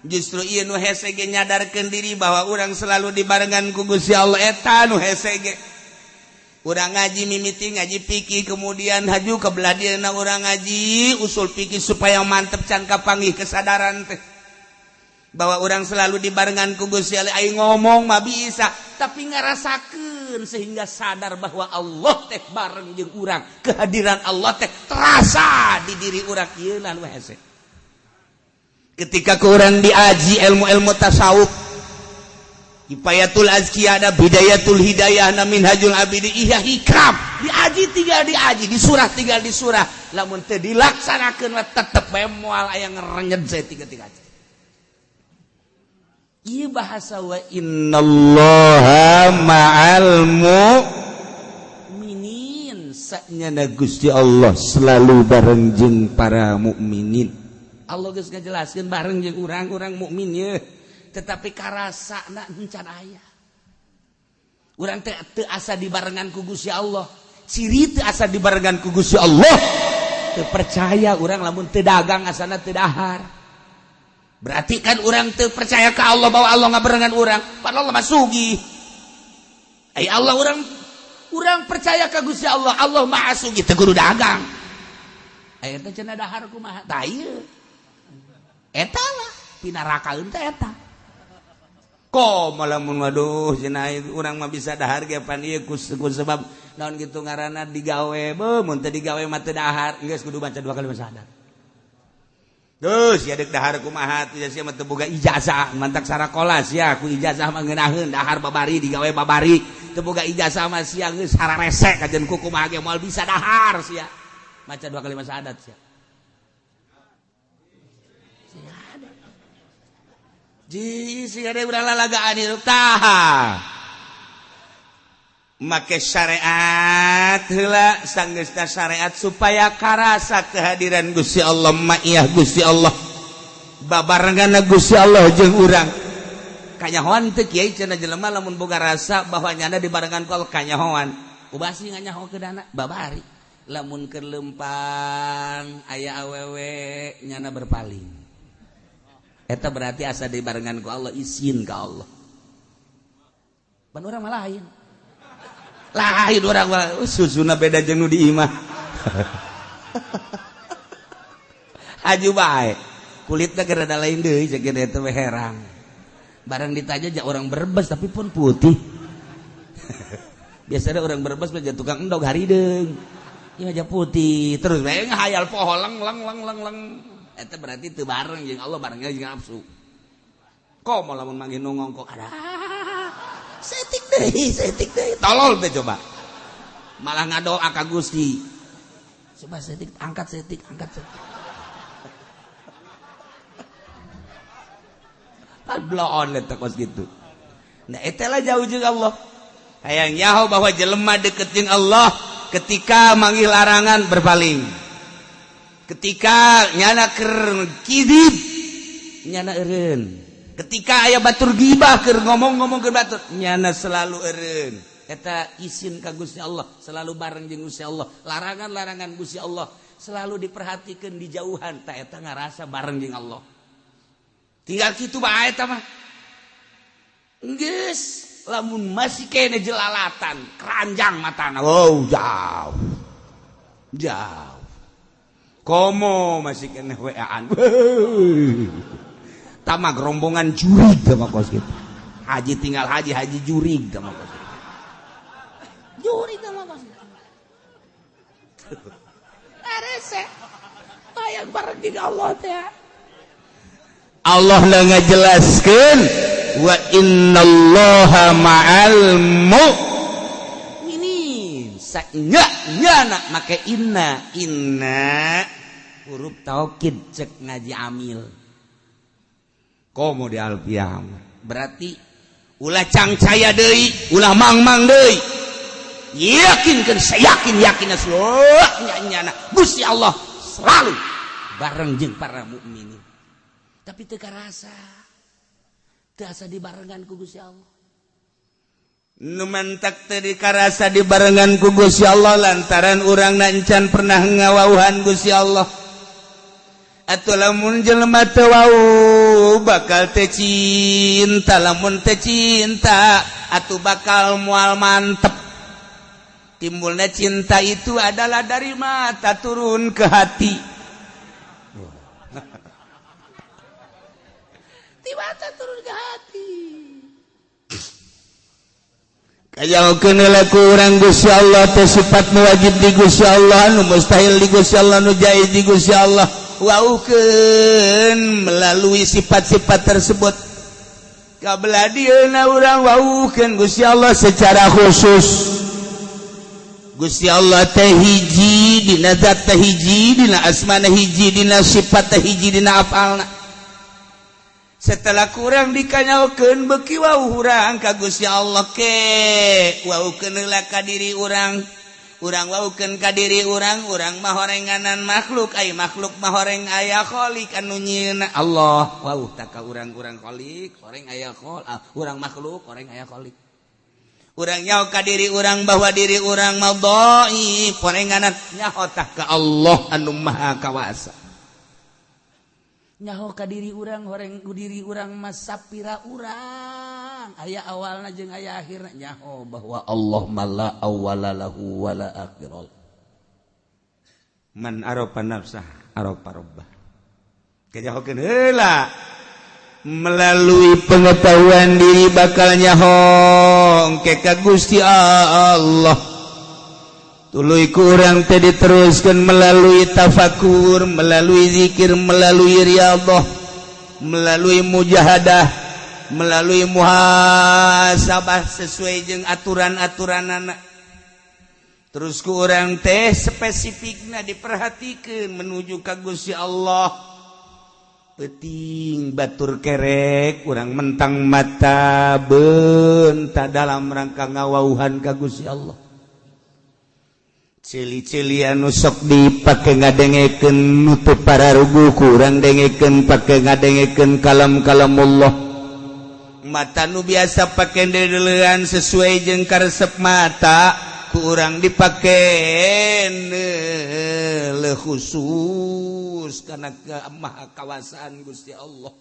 Justru ieu nu hese ge nyadarkeun diri bahwa urang selalu dibarengan ku Gusti Allah eta nu hese ge. Urang ngaji mimiti ngaji fikih kemudian haju ke belah dieuna urang ngaji usul fikih supaya mantep can kapanggih kesadaran teh. Bahwa orang selalu dibarengan ku Gusti Allah aing ngomong mah bisa tapi ngarasakeun sehingga sadar bahwa Allah teh bareng jeung urang, kehadiran Allah teh terasa di diri urang ieu lah nu hese. Ketika ku urang diaji ilmu-ilmu tasawuf Kifayatul Azkiyah ada Bidayatul Hidayah na Minhajul Abidi iya hikam diaji tinggal diaji di surah tinggal di surah lamun teu dilaksanakeun mah tetep bae moal aya ngerenyed saeutik-eutik aja. Ieu bahasa wa innallaha ma'al mu'minin sanyana Gusti Allah selalu bareng jeung para mukminin. Allah geus ngajelaskeun bareng jeung urang-urang mukmin ye. Tetapi karasana encan aya. Urang teh teu asa dibarengan ku Gusti Allah. Ciri teu asa dibarengan ku Gusti Allah. Teu percaya urang lamun teu dagang asana teu dahar. Berarti kan orang teu percaya ke Allah bahwa Allah ngabarengan urang, padahal Allah mah sugih. Ai Allah urang percaya ka Gusti Allah, Allah Maha Sugih teu kudu dagang. Aya teh cenah dahar kumaha? Tah ieu. Eta lah pinarakaeun teh eta. Kok malah mun waduh cenah urang mah bisa dahar ge pan ieu ku sebab naon kitu ngaranna digawe beuh mun teu digawe mah teu dahar geus kudu baca dua kali syahadat. Terus ya dek dahar kumaha tuh sia mah teu boga ijazah mantak sarakola sia ku ijazah mah ngeunaheun dahar babari digawe babari teu boga ijazah mah sia geus hararese kajen ku kumaha ge moal bisa dahar sia maca dua kali syahadat sia. Sia ada. Ji sia ada urang lalagaan hirup tah. Make syariat heula sanggeusna syariat supaya karasa kehadiran Gusti Allah ma'iyah Gusti Allah babarenganna Gusti Allah jeung urang kanyahoan teu kiai cenah jelema lamun boga rasa bahwa nyana dibarengan ku Allah kanyahoan ubasi nganyaho keudana babari lamun keur leumpang aya awewe nyana berpaling eta berarti asa dibarengan ku Allah izin ka Allah pan urang mah lain lain orang mah susuna beda jeung nu di imah. Aju bae kulitna keur rada lain deui jeung eta we herang barang ditanya ja orang Brebes tapi pun putih. Biasanya orang Brebes mah tukang endog harideung ieu aja putih terus bae ngahayal poho leng leng leng leng leng eta berarti teu bareng jeung Allah barengnya jeung nafsu. Komo lamun manggih nu ngongkok ada setik deui tolol teh coba malah ngadoa ka Gusti coba setik angkat setik angkat setik pan bloon eta kos kitu. Nah eta lah jauh jeung Allah hayang nyaho bahwa jelema deket jeung Allah ketika manggil larangan berpaling ketika nyana keur kidib nyana eureun ketika aya batur gibah keur ngomong-ngomong ke batur nyana selalu eureun eta isin ka Gusti Allah selalu bareng jeung Gusti Allah larangan-larangan Gusti Allah selalu diperhatikeun di jauhan ta eta ngarasa bareng jeung Allah tinggal kitu bae eta mah geus Lamun masih kene jelalatan, keranjang matana. Wow, jauh. Jauh. Komo masih kene WA-an. Tamak rombongan jurig sama kos gitu. Haji tinggal haji, haji jurig sama kos gitu. Jurig sama kos gitu. Rese. Hayang bareng jeung Allah teh. Allah lah ngajelaskeun wa innallaha ma'al mu'minin. Nya nya nak make inna, inna huruf taukid cek ngaji amil. Komo di alfiah. Berarti ulah cangcaya deui, ulah mang-mang deui. Yakinkeun, sayakin yakin nya nya Gusti Allah selalu bareng jeung para mukminin. Tapi teu karasa. Teu asa dibarengan ku Gusti Allah. Nu mantak teu dikarasa dibarengan ku Gusti Allah lantaran urang encan pernah ngawauhan Gusti Allah. Atuh lamun jelema teu wau bakal teu cinta, lamun teu cinta atuh bakal moal mantep. Timbulnya cinta itu adalah dari mata turun ke hati. Di mata turun ke hati. Kajaukeun heula ku urang Gusti Allah teh sifat nu wajib di Gusti Allah, nu mustahil di Gusti Allah, nu jaiz di Gusti Allah. Waukeun melalui sifat-sifat tersebut. Kabelah dieuna urang waukeun Gusti Allah secara khusus. Gusti Allah teh hiji dina zat teh hiji dina asmana hiji dina sifat teh hiji dina afalna. Setelah kurang dikanyaokeun beuki wau urang ka Gusti Allah ke waukeun heula ka diri urang, urang waukeun ka diri urang, urang mah horenganan makhluk, ai makhluk mah horeng aya khalik anu nyieunna Allah. Wau tah ka urang-urang khalik horeng aya urang makhluk horeng aya khalik. Urang nyaho ka diri urang bahwa diri urang mah dhaif horenganan, nyaho tah ka Allah anu maha kawasa. Nyaho ka diri urang horeng diri urang mah sapira urang aya awalna jeung aya akhirna, nyaho bahwa Allah mala awwala lahu wala akhiral. Man arafa nafsah arafa rabbah. Kajahokeun heula melalui pengetahuan diri bakal nyaho engke ka Gusti Allah. Tuluy ku urang teh diteruskeun melalui tafakur, melalui zikir, melalui riyadhah, melalui mujahadah, melalui muhasabah sesuai jeung aturan-aturanana. Terus ku urang teh spesifikna diperhatikeun menuju ka Gusti Allah. Peuting batur kerek urang mentang mata beunta dalam rangka ngawauhan ka Gusti Allah. Cili-cili anu sok dipake ngadengekeun nutup pararugu kurang dengekeun pake ngadengekeun kalam-kalam Allah. Mata nu biasa pake dedelean sesuai jeung karesep mata kurang dipake le khusus karena maha kawasaan Gusti Allah.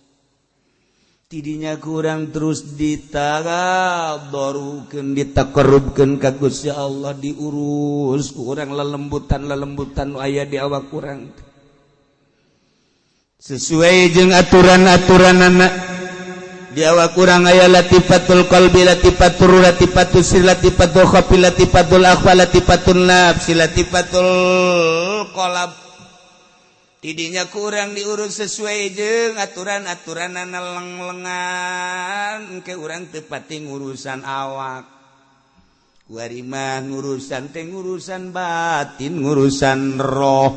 Tidinya kurang terus ditagadorukeun ditakarubkeun ka Gusti Allah, diurus kurang lelembutan-lelembutan nu aya di awak kurang sesuai jeung aturan-aturanana. Di awak kurang aya latifatul qalbi, latifatul ruh, latifatul sir, latifatul khafi, latifatul akhfa, latifatul nafsi, latifatul qalb. Tidinya kurang diurus sesuai jeung aturan-aturanana leng-lengan engke urang teu pati ngurusan awak. Kuari mah ngurusan teh ngurusan batin, ngurusan roh.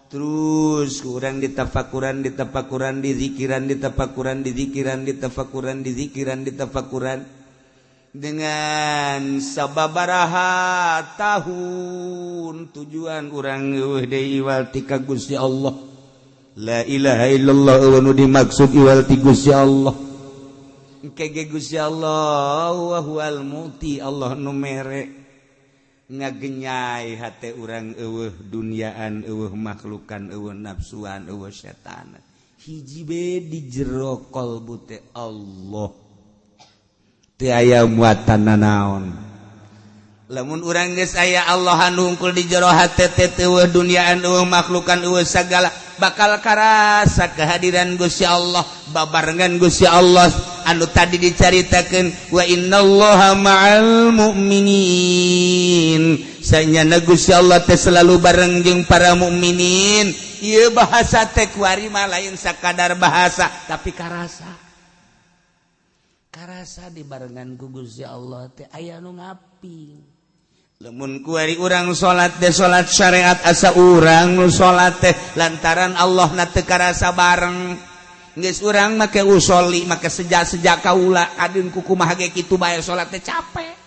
Terus kurang ditafakuran, ditafakuran, dizikiran, ditafakuran, dizikiran, ditafakuran, dizikiran, ditafakuran dengan sababaraha tahun tujuan urang eueuh deui iwal ti ka Gusti Allah. La ilaha illallah eueuh nu dimaksud iwal ti Gusti Allah. Engke ge Gusti Allah wa huwal muti, Allah nu mere ngagenyai hate urang eueuh duniaan, eueuh makhlukan, eueuh nafsuan, eueuh setan. Hiji be di jero kalbu teh Allah. Teu aya muatan nanaon. Lamun urang geus aya Allah anu hungkul di jero hate teh teu duniaan eueuh makhlukan eueuh sagala bakal karasa kehadiran Gusti Allah babarengan Gusti Allah anu tadi dicaritakeun wa innallaha ma'al mu'minin. Sanyana Gusti Allah teh selalu bareng jeung para mukminin. Ieu bahasa teh kuari mah lain sakadar bahasa tapi karasa. Karasa dibarengan ku Gusti Allah teh aya nu ngaping. Lamun kuari urang salat teh salat syariat asa urang nu salat teh lantaran Allah na teu karasa bareng. Geus urang make usoli make seja-seja kaula kadeun kukumaha ge kitu bae salat teh capek.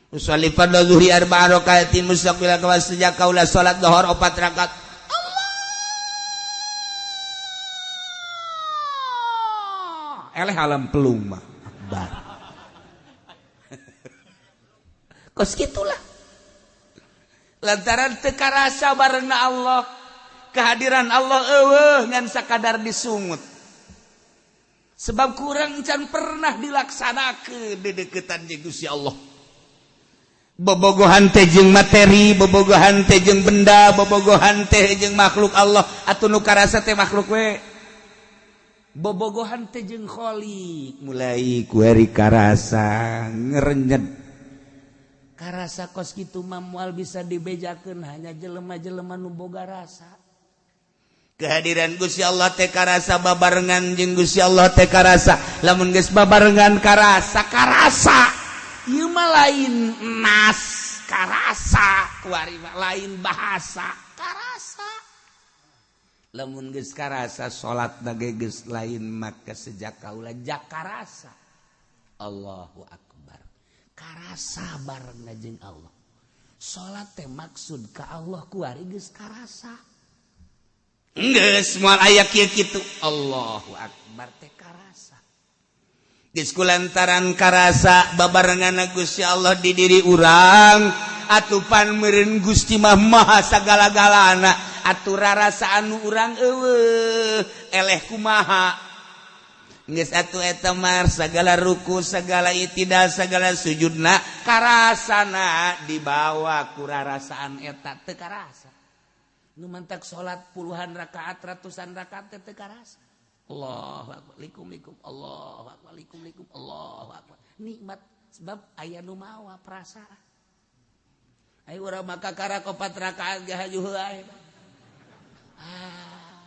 Usoli fardhu zuhri arba'a rakaatin mustaqbil ka seja kaula salat zuhur 4 rakaat. Allah. Eleh alam pelung mah akbar. Kos gitulah. Lantaran teu karasa barengna Allah, kehadiran Allah eueuh ngan sakadar disungut. Sebab kurang can pernah dilaksanakeun dedeketan jeung Gusti Allah. Bobogohan teh jeung materi, bobogohan teh jeung benda, bobogohan teh jeung makhluk Allah atuh nu karasa teh makhluk we. Bobogohan teh jeung Khalik mulai kuari karasa ngerenyet. Karasa kos kitu mah moal bisa dibejakeun hanya jelema-jelema nu boga rasa. Kehadiran Gusti Allah teh karasa babarengan jeung Gusti Allah teh karasa. Lamun geus babarengan karasa, karasa. Ieu mah lain nas, karasa kuari mah lain bahasa, karasa. Lamun geus karasa salat ge geus lain maka sejak kaula jakarasa. Allahu akbar. Karasa bareng jeung Allah. Salat teh maksud ka Allah kuari geus karasa. Geus moal aya kieu kitu. Allahu akbar teh karasa. Geus kulantaran karasa babarengan Gusti Allah di diri urang, atupan meureun Gusti mah maha sagala-galana, atuh rarasa anu urang eueuh eleh kumaha. Geus atuh eta mah sagala ruku, sagala itidal, sagala sujudna karasana dibawa ku rarasaan eta teu karasa. Nu mantak salat puluhan rakaat, ratusan rakaat teh teu karasa. Allahu akbar, likum likum, Allahu akbar, likum likum, Allahu akbar. Nikmat sebab aya nu mawa perasaan. Ayo urang maka karak 4 rakaat ge hajuh heula. Ah,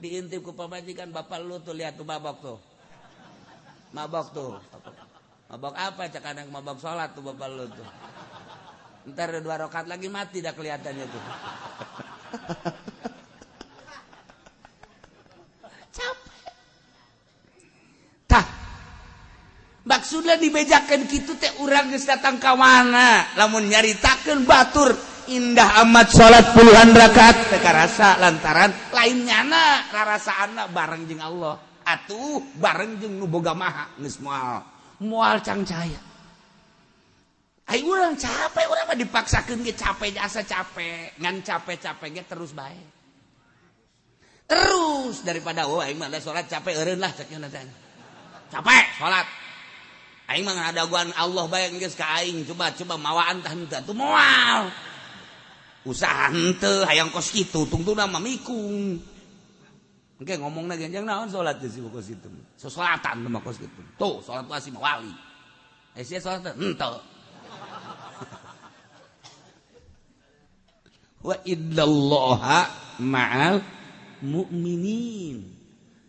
diintip ku pamajikan bapak lu tuh lihat tuh mabok tuh. Mabok tuh. Mabok apa cak kadang mabok salat tuh bapak lu tuh. Ntar 2 rakaat lagi mati dah kelihatannya tuh. Capek. Tah. Maksudnya dibejakeun kitu teh urang geus datang ka mana? Lamun nyaritakeun batur indah amat salat puluhan rakaat teu karasa lantaran lain nyana rarasaanna bareng jeung Allah. Atuh bareng jeung nu boga maha geus moal moal cangcaya. Ai urang capek, urang mah dipaksakeun ge capek asa capek, ngan capek-capek ge terus bae. Terus daripada oh aing mah da salat capek eureun lah cek nya teh. Capek salat. Aing mah ngadaguan Allah bae geus ka aing coba-coba mawaan tah henteu atuh moal. Usaha henteu hayang kos kitu tungtuna mah mikung. Engke ngomongna genjang naon salat geus kos kitu. Sasalatan mah kos kitu. Tuh salat wasi mah wali. Eh sia salat henteu. Wa innallaha ma'al mu'minin.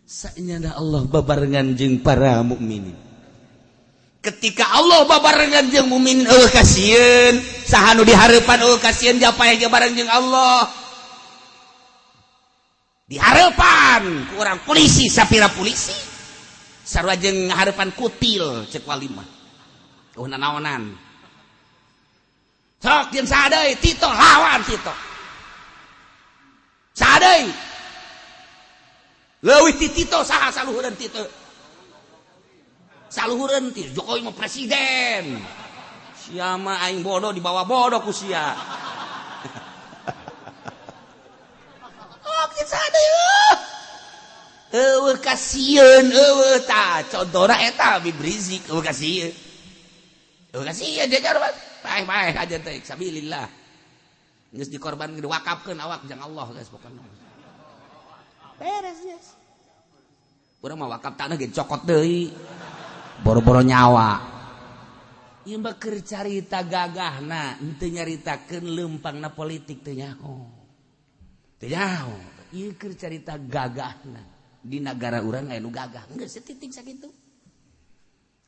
Sanyana Allah babarengan jeung para mukminin. Ketika Allah babarengan jeung mukmin eueuh kasieun, saha nu dihareupan eueuh kasieun japae ge bareng jeung Allah. Dihareupan ku urang polisi sapira polisi. Sarua jeung ngahareupan kutil ceuk wali mah. Eueuh nanaonan. Sok jeung saha deui Tito lawan Tito. Saha deui? Leuwih ti Tito saha saluhureun Tito? Saluhureun ti Jokowi mah presiden. Sia mah aing bodoh dibawa bodoh ku sia. Oh, jeung saha deui? Eueuh kasieun eueuh tah contohna eta Habib Rizik eueuh kasieun. Eueuh kasieun dia jarobat. Paeh-paeh aja teh sabilillah. Geus dikorbankeun diwakafkeun awak jang Allah geus pokona. Beres geus. Urang mah wakaf tanah ge cokot deui. Boro-boro nyawa. Ieu mah keur carita gagahna, henteu nyaritakeun leumpangna politik teu nyaho. Teu nyaho. Ieu keur carita gagahna. Di nagara urang aya nu gagah. Geus setitik sakitu.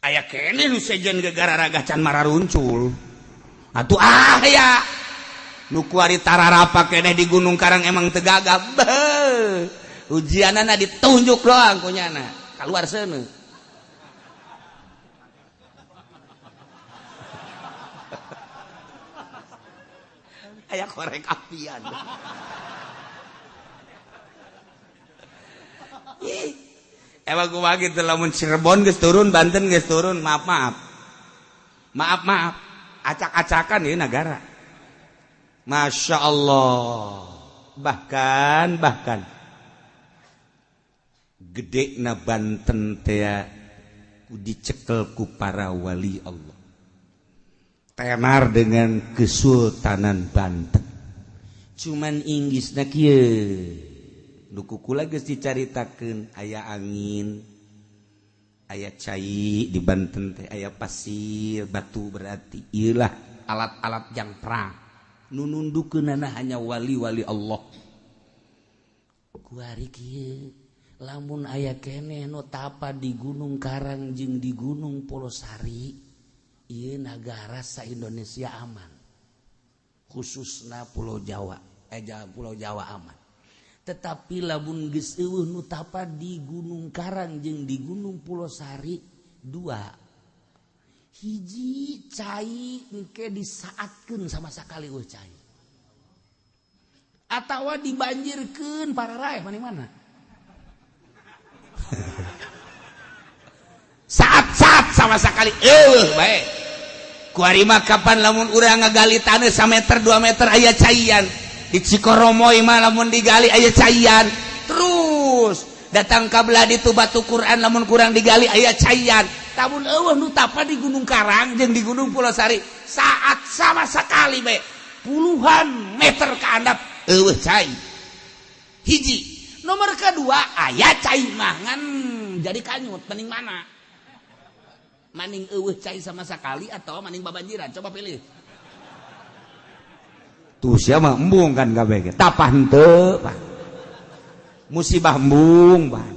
Aya keneh nu sejen gegararaga can mararuncul. Atuh aya. Nu kuari tararapa keneh di Gunung Karang emang teu gagah. Beuh. Ujianana ditunjuk doang kunyana. Kaluar seuneu. Aya korek apian. Emang kumaha kitu lamun Cirebon geus turun, Banten geus turun, maaf maaf. Maaf maaf. Acak-acakan ieu nagara. Masya Allah. Bahkan gede na Banten teh dicekel ku para wali Allah. Tenar dengan Kesultanan Banten. Cuman Inggrisna kieu. Nu kukula geus dicaritakeun aya angin, aya cai di Banten teh, aya pasir, batu berarti ieulah alat-alat yang perang. Nu nundukeunana hanya wali-wali Allah. Kuari kieu lamun aya keneh nu tapa di Gunung Karang jeung di Gunung Polosari, ieu nagara sa Indonesia aman. Khususna Pulau Jawa, Pulau Jawa aman. Tetapi lamun geus eueuh nu tapa di Gunung Karang jeung di Gunung Pulosari dua. Hiji cai engke disaatkeun sama sakali eueuh cai. Atawa dibanjirkeun pararaeh maning-mana. Saat-saat sama sakali eueuh bae. Kuari mah kapan lamun urang ngagali taneuh sameter 2 meter aya caian. Di Cikoromoy mah lamun digali aya caian. Terus datang ka belah ditu batu Quran lamun kurang digali aya caian. Lamun eueuh nu tapa di Gunung Karang jeung di Gunung Pulosari saat sama sekali bae puluhan meter ka handap eueuh cai. Hiji. Nomor kedua aya cai mah ngan jadi kanyut mending mana? Maning eueuh cai sama sekali atau maning babanjiran? Coba pilih. Tuh sia mah embung kan kabeh ge. Tapah henteu, Pak. Musibah embung, Pak.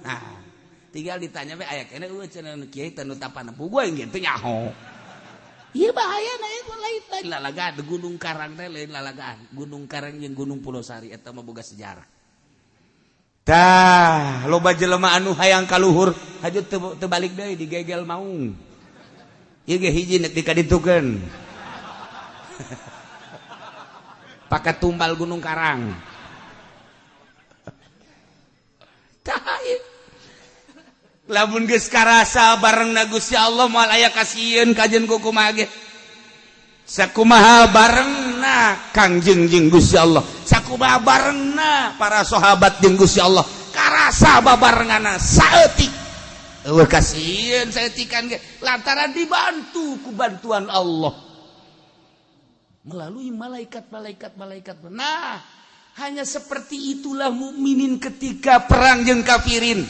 Nah, tinggal ditanya we aya keneh eueuh cenah nu kiai teh nu tapah nempuh gue ge teu nyaho. Ieu bahaya na ieu lain lalagaan Gunung Karang teh lain lalagaan. Gunung Karang jeung Gunung Pulosari eta mah boga sejarah. Tah, loba jelema anu hayang kaluhur haju teu balik deui digegel maung. Ieu ge hiji nek dikaditukeun. Pakai tumbal Gunung Karang. Tah, lamun geus karasa barengna Gusti Allah moal aya kasieun kajeun ku kumaha ge. Sakumaha barengna Kangjeng jeung Gusti Allah. Sakumaha barengna para sahabat jeung Gusti Allah. Karasa babarengana saeutik. Eueuh kasieun saeutikan ge lantaran dibantu ku bantuan Allah. Melalui malaikat-malaikat malaikat. Nah, hanya seperti itulah mukminin ketika perang jeung kafirin.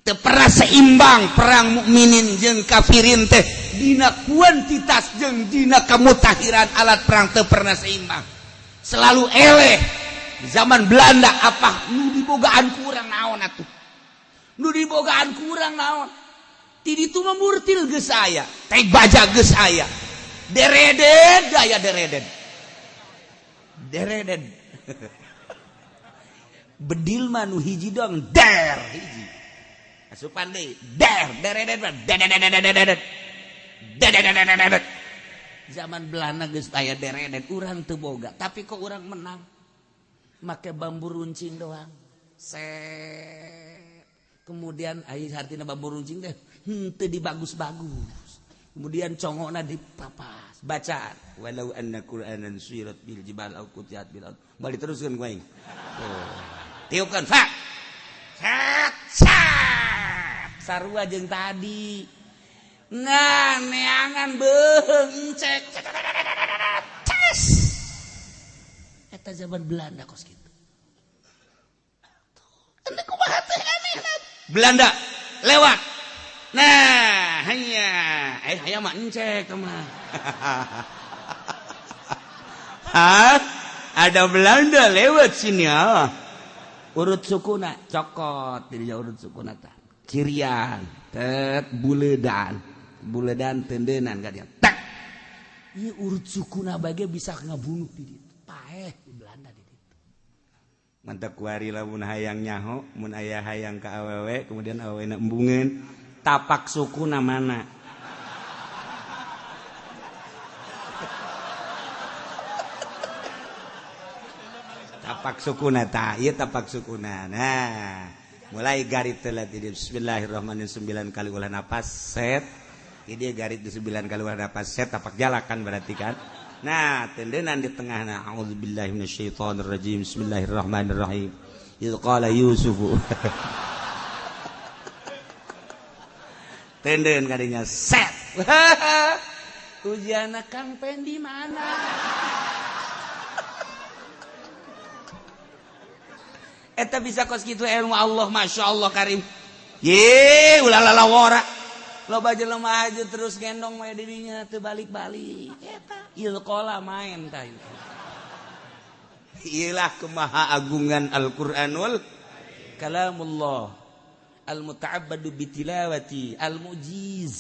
Teu pernah seimbang perang mukminin jeung kafirin teh dina kuantitas jeung dina kamutahiran alat perang teu pernah seimbang. Selalu eleh. Di zaman Belanda apa nu dibogaan kurang naon atuh. Nu dibogaan kurang naon. Ti ditu mah murtil geus aya, teh baja geus aya. Dereden daya dereden. Dereden. Bedil mah nu hiji doang der hiji. Asupan deui der dereden mah der. Der. Zaman Belanda geus aya dereden urang teu boga, tapi kok urang menang. Make bambu runcing doang. Set. Kemudian aya hartina bambu runcing teh henteu dibagus-bagus. Kemudian congokna dipapas, bacaan walau anna qur'anan suyirat bil jibal au qutiat bil ard. Balik teruskeun ku aing. Tiupkeun fa. Sarua jeung tadi. Nah, neangan beuheung cek. Ces. Eta zaman Belanda kos kitu. Ende kumaha teh anehna. Belanda lewat. Nah, hanya hayang mah encek mah. Hah? Ada Belanda lewat sini ah. Urut sukuna cokot di urut sukuna tah. Cirian, tet buledan. Buledan tendenan ka dia. Tak. Ieu urut sukuna bage bisa ngabunuh di ditu. Paeh di Belanda di ditu. Mantap kuari lamun hayang nyaho, mun aya hayang ka awewe, kemudian awewena embungeun, tapak sukuna mana? Tapak sukuna ta, ieu tapak sukuna. Nah, mulai garit telat ini bismillahirrahmanirrahim 9 kali ulah napas set. Ini garit di 9 kali ulah napas set tapak jalakan berarti kan. Nah, tendenan di tengah nah auzubillahi minasyaitonirrajim bismillahirrahmanirrahim. Idz qala Yusuf. Tenden kadinya set. Ujiana Kang Pendi mana? Eta bisa kos kitu ilmu Allah, Masya Allah karim. Ye, ulah lalawara. Loba jelema aja terus gendong we dirinya teu balik-balik. Eta ilqala main tah itu. Iyalah kemahaagungan Al-Qur'anul kalamullah al-muta'abbadu bitilawati al-mujiz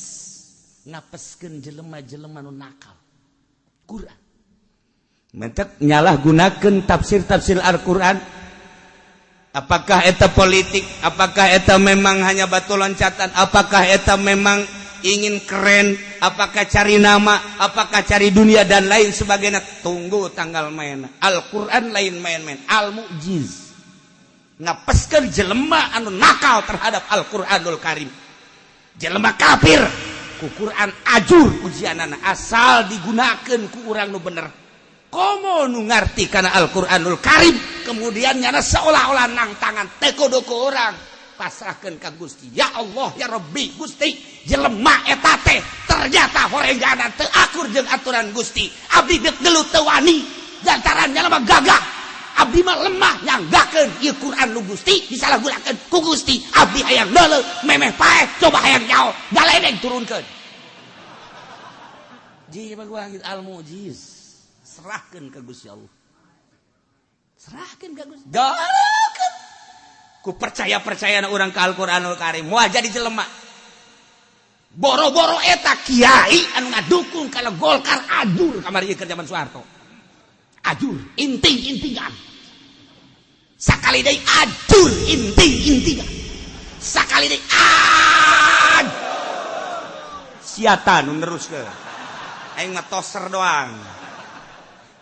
ngapeskeun jelema-jelema nu nakal. Quran. Mentek nyalahgunakeun tafsir-tafsir Al-Qur'an. Apakah eta politik? Apakah eta memang hanya batu loncatan? Apakah eta memang ingin keren? Apakah cari nama? Apakah cari dunia dan lain sebagainya? Tunggu tanggal main. Al-Quran lain main-main. Al-Mu'jiz. Ngapeskeun jelema anu nakal terhadap Al-Quranul Karim. Jelema kafir. Ku Quran ajur ujianana asal digunakeun ku urang nu bener. Komo nu ngarti kana Al-Qur'anul Karim kemudian nyana seolah-olah nang tangan teu kudu ku urang pasrahkeun ka Gusti. Ya Allah ya Rabbi Gusti, jelema eta teh ternyata horenggana teu akur jeung aturan Gusti. Abdi deuk gelut teu wani lantaran nyana mah gagah. Abdi mah lemah nyanggakeun ieu Quran nu Gusti disalahgunakeun ku Gusti. Abdi hayang deuleu memeh paeh coba hayang nyaho galedeng turunkeun. Ji mah al-mujiz. Serahkan ke Gusti Allah. Serahkan ke Gusti. Galeukeun. Ku percaya-percaya na urang ka Al-Qur'anul Karim. Wah jadi jelema. Boro-boro eta kiai anu ngadukung kalau Golkar ajur kamari keur zaman Soeharto. Ajur inting-intingan. Sakali deui ajur inting-intingan. Sakali deui ajur. Siata nu neruskeun. Aing mah toser doang.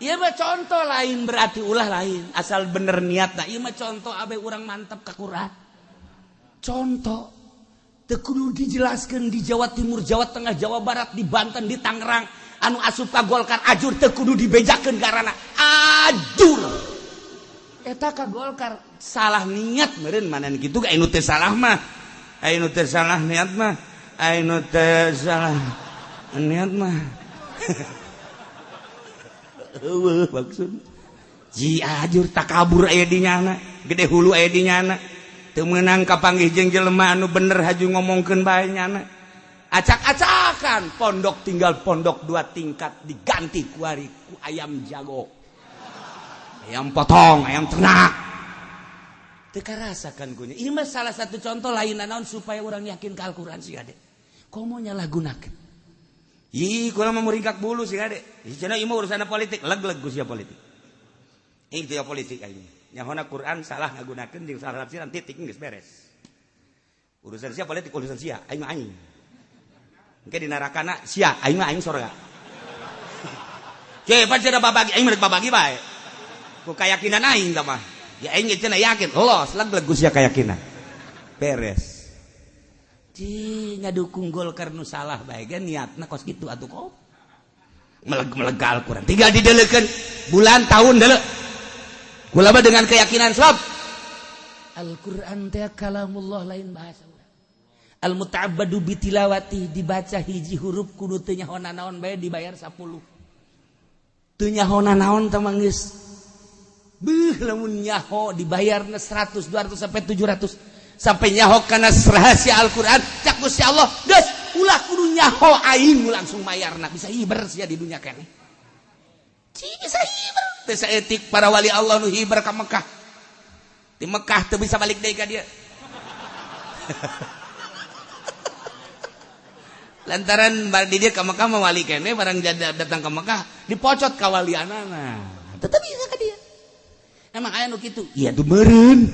Ieu mah contoh lain berarti ulah lain asal bener niatna. Ieu mah contoh abe urang mantep ka Quran. Contoh teu kudu dijelaskeun di Jawa Timur, Jawa Tengah, Jawa Barat, di Banten, di Tangerang anu asup ka Golkar ajur teu kudu dibejakeun karana ajur. Eta ka Golkar salah niat meureun manan kitu ga anu teu salah mah. Anu teu salah niat mah, anu teu salah niat mah. Eueuh maksud ji ajur takabur aya di nyana, gede hulu aya di nyana. Teu meunang kapanggih jeung jelema anu bener haju ngomongkeun bae nyana. Acak-acakan pondok tinggal pondok 2 tingkat diganti kuari ku ayam jago. Ayam potong, ayam ternak. Teu karasakan kunya. Ieu mah salah satu contoh lain naon supaya urang yakin ka Al-Qur'an sih ade. Komo nyalahgunakeun. Ih, kula mah muringkak bulu sih ade. Cenah ieu mah urusan politik, leg-leg ku sia politik. Ing teu politik aing. Nyahona Quran salah ngagunakeun jeung salah tafsiran titik geus beres. Urusan sia politik urusan sia, aing mah aing. Engke di narakana sia, aing mah aing sorga. Ke pan cenah babagi aing mah babagi bae. Ku kayakinan aing tah mah. Ya aing ge cenah yakin, los leg-leg ku sia kayakinan. Beres. Ci ngadukung Golkar nu salah bae ge niatna kos kitu atuh kok. Meleg-meleg Al-Qur'an. Tinggal dideulekeun bulan tahun deuleu. Kula mah dengan keyakinan sebab Al-Qur'an teh kalamullah lain bahasa urang. Al muta'abbadu bitilawati dibaca hiji huruf kudu teu nyaho naon bae dibayar 10. Teu nyaho naon teh mah geus. Beuh lamun nyaho dibayarna 100, 200 sampai 700 sampai nyaho kana rahasia Al-Qur'an cak Gusti Allah geus ulah kudu nyaho aing langsung mayarna bisa hiber sia di dunya keneh. Ci bisa hiber teu saeutik para wali Allah nu hiber ka Mekah. Di Mekah teu bisa balik deui ka dieu. Lantaran di dia ke Mekah mah wali kene barang datang ke Mekah dipocot ka walianana. Tetep bisa ka dia. Emang aya nu kitu? Iya tuh meureun.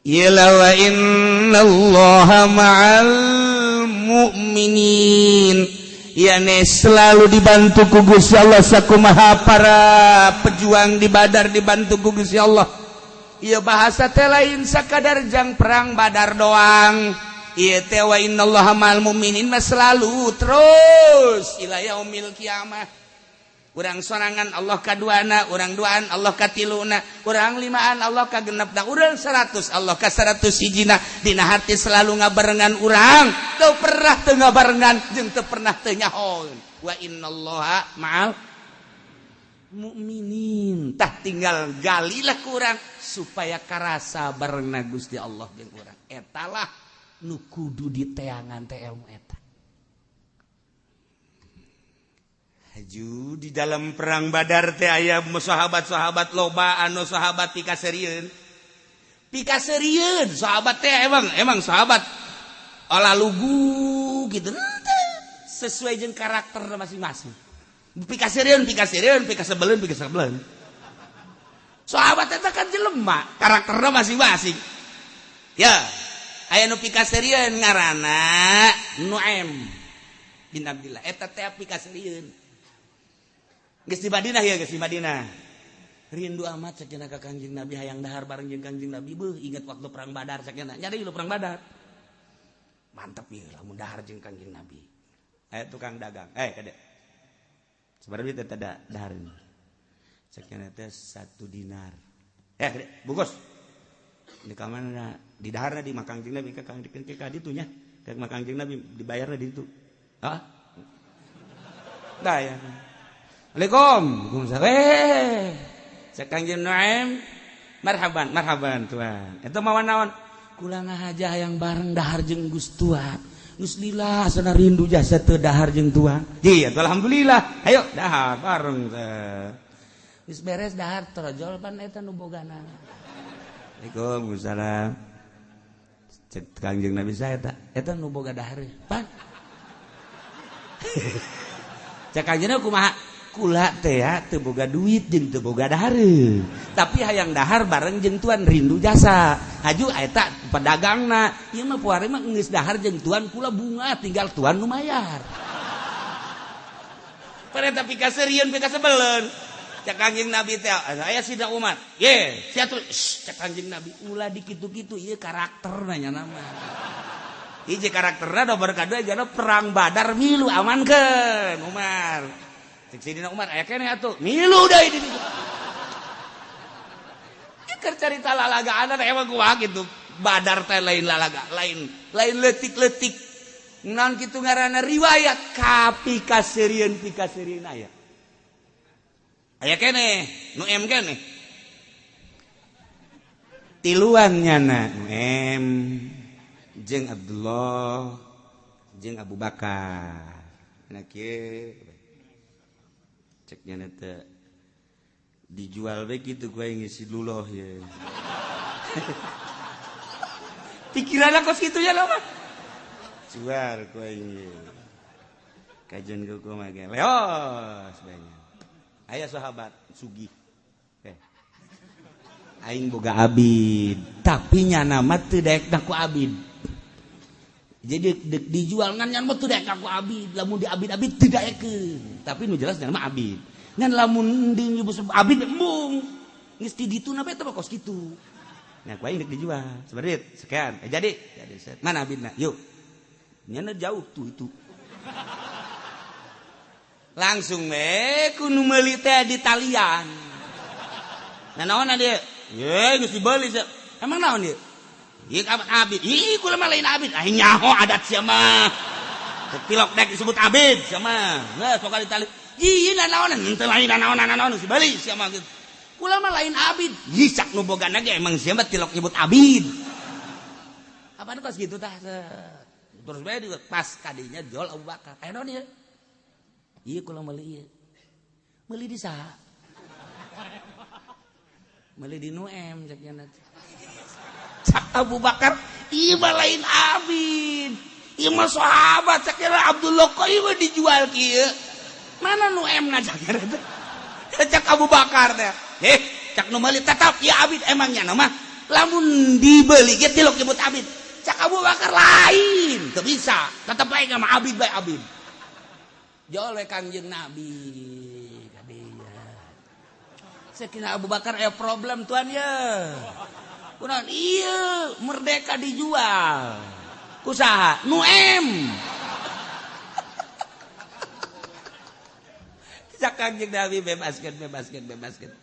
Ila wa innallaha ma'al mu'minin. Yani selalu dibantu ku Gusti Allah sakumaha para pejuang di Badar dibantu ku Gusti Allah. Ieu bahasa teh lain sakadar jang perang Badar doang. Ieu teh wa innallaha ma'al mu'minin mah selalu terus ila yaumil kiamah. Urang sorangan Allah kaduana, urang duaan Allah katiluna, urang limaan Allah kagenepna, urang 100 Allah ka 100 hijina. Dina hati selalu ngabarengan urang, teu pernah teu ngabarengan jeung teu pernah teu nyahoeun. Wa innallaha ma'al mukminin. Tah tinggal galilah ku urang supaya karasa barengna Gusti Allah jeung urang. Etalah nu kudu diteangan teh ilmu eta. Haju di dalam perang Badar teh aya sahabat-sahabat loba anu sahabat pikaseurieun. Pikaseurieun sahabat teh emang sahabat olah lugu gitu sesuai jeung karakter masing-masing. Pikaseurieun, pikaseurieun, pikasebeleun, pikasebeleun. Sahabat eta kan jelema, karakterna masing-masing. Ya, aya nu pikaseurieun ngaranna Nuaim bin Abdillah. Eta teh pikaseurieun. Geus di Madinah ya, geus di Madinah. Rindu amat sakeuna ka Kangjeng Nabi hayang dahar bareng jeung Kangjeng Nabi. Beuh, ingat waktu perang Badar sakeuna. Nyari lu perang Badar. Mantep ieu lamun dahar jeung Kangjeng Nabi. Aya tukang dagang. Kade. Sabaraha duit eta dahar ini? Sakeuna teh 1 dinar. Kade, bungkus. Di kamana di daharna di Kangjeng Nabi ka Kangjeng ka ditu nya. Ka Kangjeng Nabi dibayarna di ditu. Hah? Bayar. Assalamualaikum. Waalaikumsalam. Cek Kangjeng Nuaim, marhaban, marhaban tuan. Eta mawa naon? Kula ngahaja hayang bareng dahar jeung Gus Tuan. Geus lila sana rindu jasa teu dahar jeung tuan. Ji, atuh alhamdulillah. Ayo dahar bareng teh. Geus beres dahar torojol pan eta nu bogana. Waalaikumsalam. Cek Kangjeng Nabi saya eta, eta nu boga dahar pan. Cek Kangjeng kumaha? Kula teh ya teu boga duit jeung teu boga dahareun. Tapi hayang dahar bareng jeung tuan rindu jasa. Haju eta pedagangna, ieu mah puari mah geus dahar jeung tuan kula bunga tinggal tuan nu mayar. Pereta pikaseurieun pikasebeleun. Cek Kangjeng Nabi teh aya Sidna Umar. Ye, sia tuh cek Kangjeng Nabi ulah dikitu-kitu ieu karakterna nya nama. Hiji karakterna nomor kadua jana perang Badar milu amankeun Umar. Cek Sidina Umar aya keneh atuh milu deui di ditu. Ieu keur carita lalagaana emang kumaha kitu. Badar teh lain lalaga, lain lain leutik-leutik. Naon kitu ngaranna riwayat kapikaseurieun pikaseurieun aya. Aya keneh, nu M keneh. Tiluan nyana nu M jeung Abdullah jeung Abu Bakar. Nah kieu ceknya nete dijual bae gitu gue ngisi luloh ya. Pikiran kos gitu ya lho mah. Jual gue ini. Kajian gue mah ge leos banyak. Aya sahabat sugih. Aing boga abid, tapi nyana mah teu daek ku abid. Jadi dijual ngan nyan mah teu daek ku abid, lamun di abid-abid teu daekeun. Tapi nu jelas nyan mah abid. Ngan lamun di abid embung. Geus di ditu na bae teh kos kitu. Nah, ku aing deuk dijual. Sabaraha duit? Sekian. Jadi set. Mana abidna? Yuk. Nyana jauh tuh itu. Langsung we ku nu meuli teh di talian. Nah naon dia? Ye geus dibeli sia. Emang naon ieu? Ieu abid. Ih kula mah lain abid. Ah nyaho adat sia mah. Tilok dek disebut abid sia mah. Nah sok ditali. Ih nanaonan henteu lain nanaonan geus dibeli sia mah gitu. Kula mah lain abid. Ih cak nu bogana ge emang sia mah tilok nyebut abid. Apaan kos gitu tah? Terus bae pas kadinya jual Abu Bakar. Aya naon ieu? Ieu kula meuli ieu. Meuli di saha? Meuli di nu M cak nya. Cak Abu Bakar, ieu mah lain abid. Ieu mah sahabat cak nya Abdullah kok ieu mah dijual kieu. Mana nu M na cak nya teh? Cak Abu Bakar teh. Heh, cak nu meuli tetap ieu abid emangnya mah. Lamun dibeli ge tilok nyebut abid. Cak Abu Bakar lain, teu bisa. Tetep bae mah abid bae abid. Jol we Kangjeng Nabi kadinya. Sakina Abu Bakar aya problem tuan ye. Kunaon ieu merdeka dijual. Ku saha? Nu M. Cak Kangjeng Nabi bebaskeun bebaskeun bebaskeun.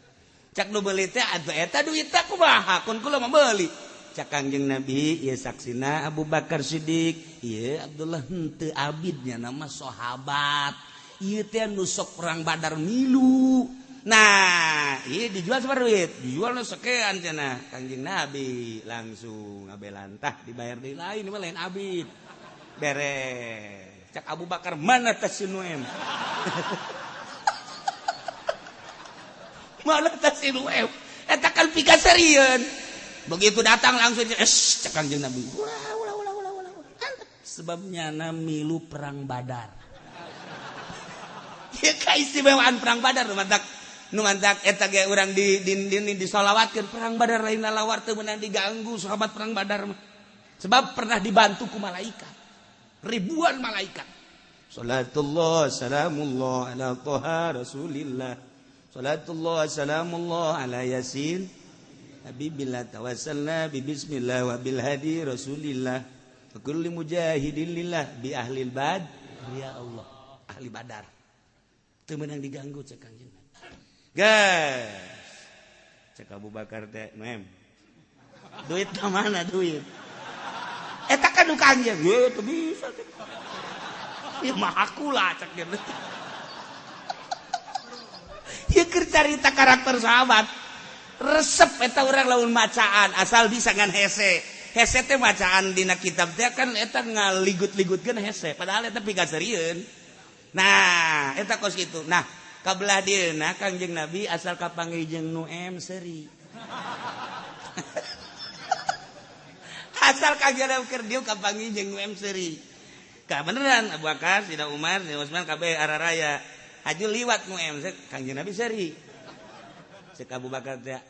Cak nu beuli teh atuh eta duitna kumaha kun kula mah meuli. Cak Kangjeng Nabi ieu saksina Abu Bakar Siddiq, ieu Abdullah henteu abidnya nama sahabat. Ieu teh nu sok perang Badar milu. Nah, ieu dijual sabaraha duit? Dijual nu sekian cenah. Kangjeng Nabi langsung ngabelantah dibayar deui lain mah lain abid. Beres. Cak Abu Bakar mana teh si nu M? Mana teh si nu M? Eta kan pikaserieun. Begitu datang langsung es cek Kangjeng Nabi. Ulah ulah ulah ulah ulah. Sebabnya na milu perang Badar. Ya kaistimewaan perang Badar nu mantak eta ge urang di disolawatkeun perang Badar lain lalawar teu meunang diganggu sahabat perang Badar mah. Sebab pernah dibantu ku malaikat. Ribuan malaikat. Salatullah salamullah ala Toha Rasulillah. Salatullah salamullah ala Yasin. Habibillah tawassalna bi bismillah wa bil hadi Rasulillah. Wa kulli mujahidin lillah bi ahlil bad. Ya Allah, ahli Badar. Teu meunang diganggu cek Kangjeng Nabi. Guys. Cek Abu Bakar teh, mem. Duit ka mana duit? Eta kan nu Kangjeng. Ye teu bisa. Ya mah aku lah cek dia. Ieu keur carita karakter sahabat. Resep eta urang lamun macaan asal bisa ngan hese. Hese teh macaan dina kitab teh kan eta ngaligut-ligutkeun hese padahal eta pikaserieun. Nah, eta kos kitu. Nah, kabelah dieuna Kangjeng Nabi asal kapanggih jeung nu M seuri. Asal Kangjeng Nabi keur dieu kapanggih jeung nu M seuri. Ka beneran Abu Bakar, Sidna Umar, Sidna Utsman kabeh araraya. Haju liwat nu M Kangjeng Nabi seuri. Cek Abu Bakar teh,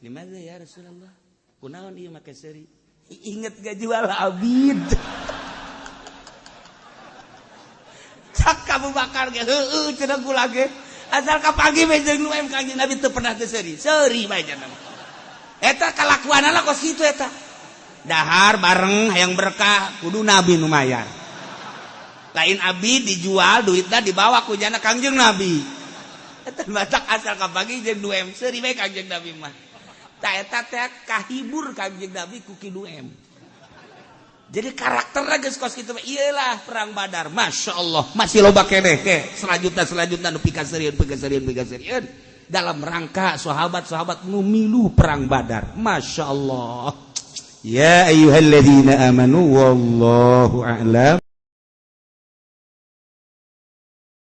"Limaza ya Rasulullah? Kunaon ieu make seuri?" Inget gak jual abid. Cak Abu Bakar ge heueuh cenah kula ge. Asal kapanggih we jeung nu M Kangjeng Nabi teu pernah teu seuri. Seuri bae cenah. Eta kalakuanana kos kitu eta. Dahar bareng hayang berkah kudu Nabi nu mayar. Lain abid dijual duitna dibawa ku jana Kangjeng Nabi. Eta batak asal kapanggih jeung nu M seuri bae Kangjeng Nabi mah. Ta eta teh kahibur Kangjeng Nabi ku ki nu M. Jadi karakterna geus kos kitu ieulah perang Badar. Masya Allah masih loba keneh ke selanjutna nu pikaserieun dalam rangka sahabat-sahabat nu milu perang Badar. Masya Allah. Ya ayyuhalladzina amanu wallahu a'lam.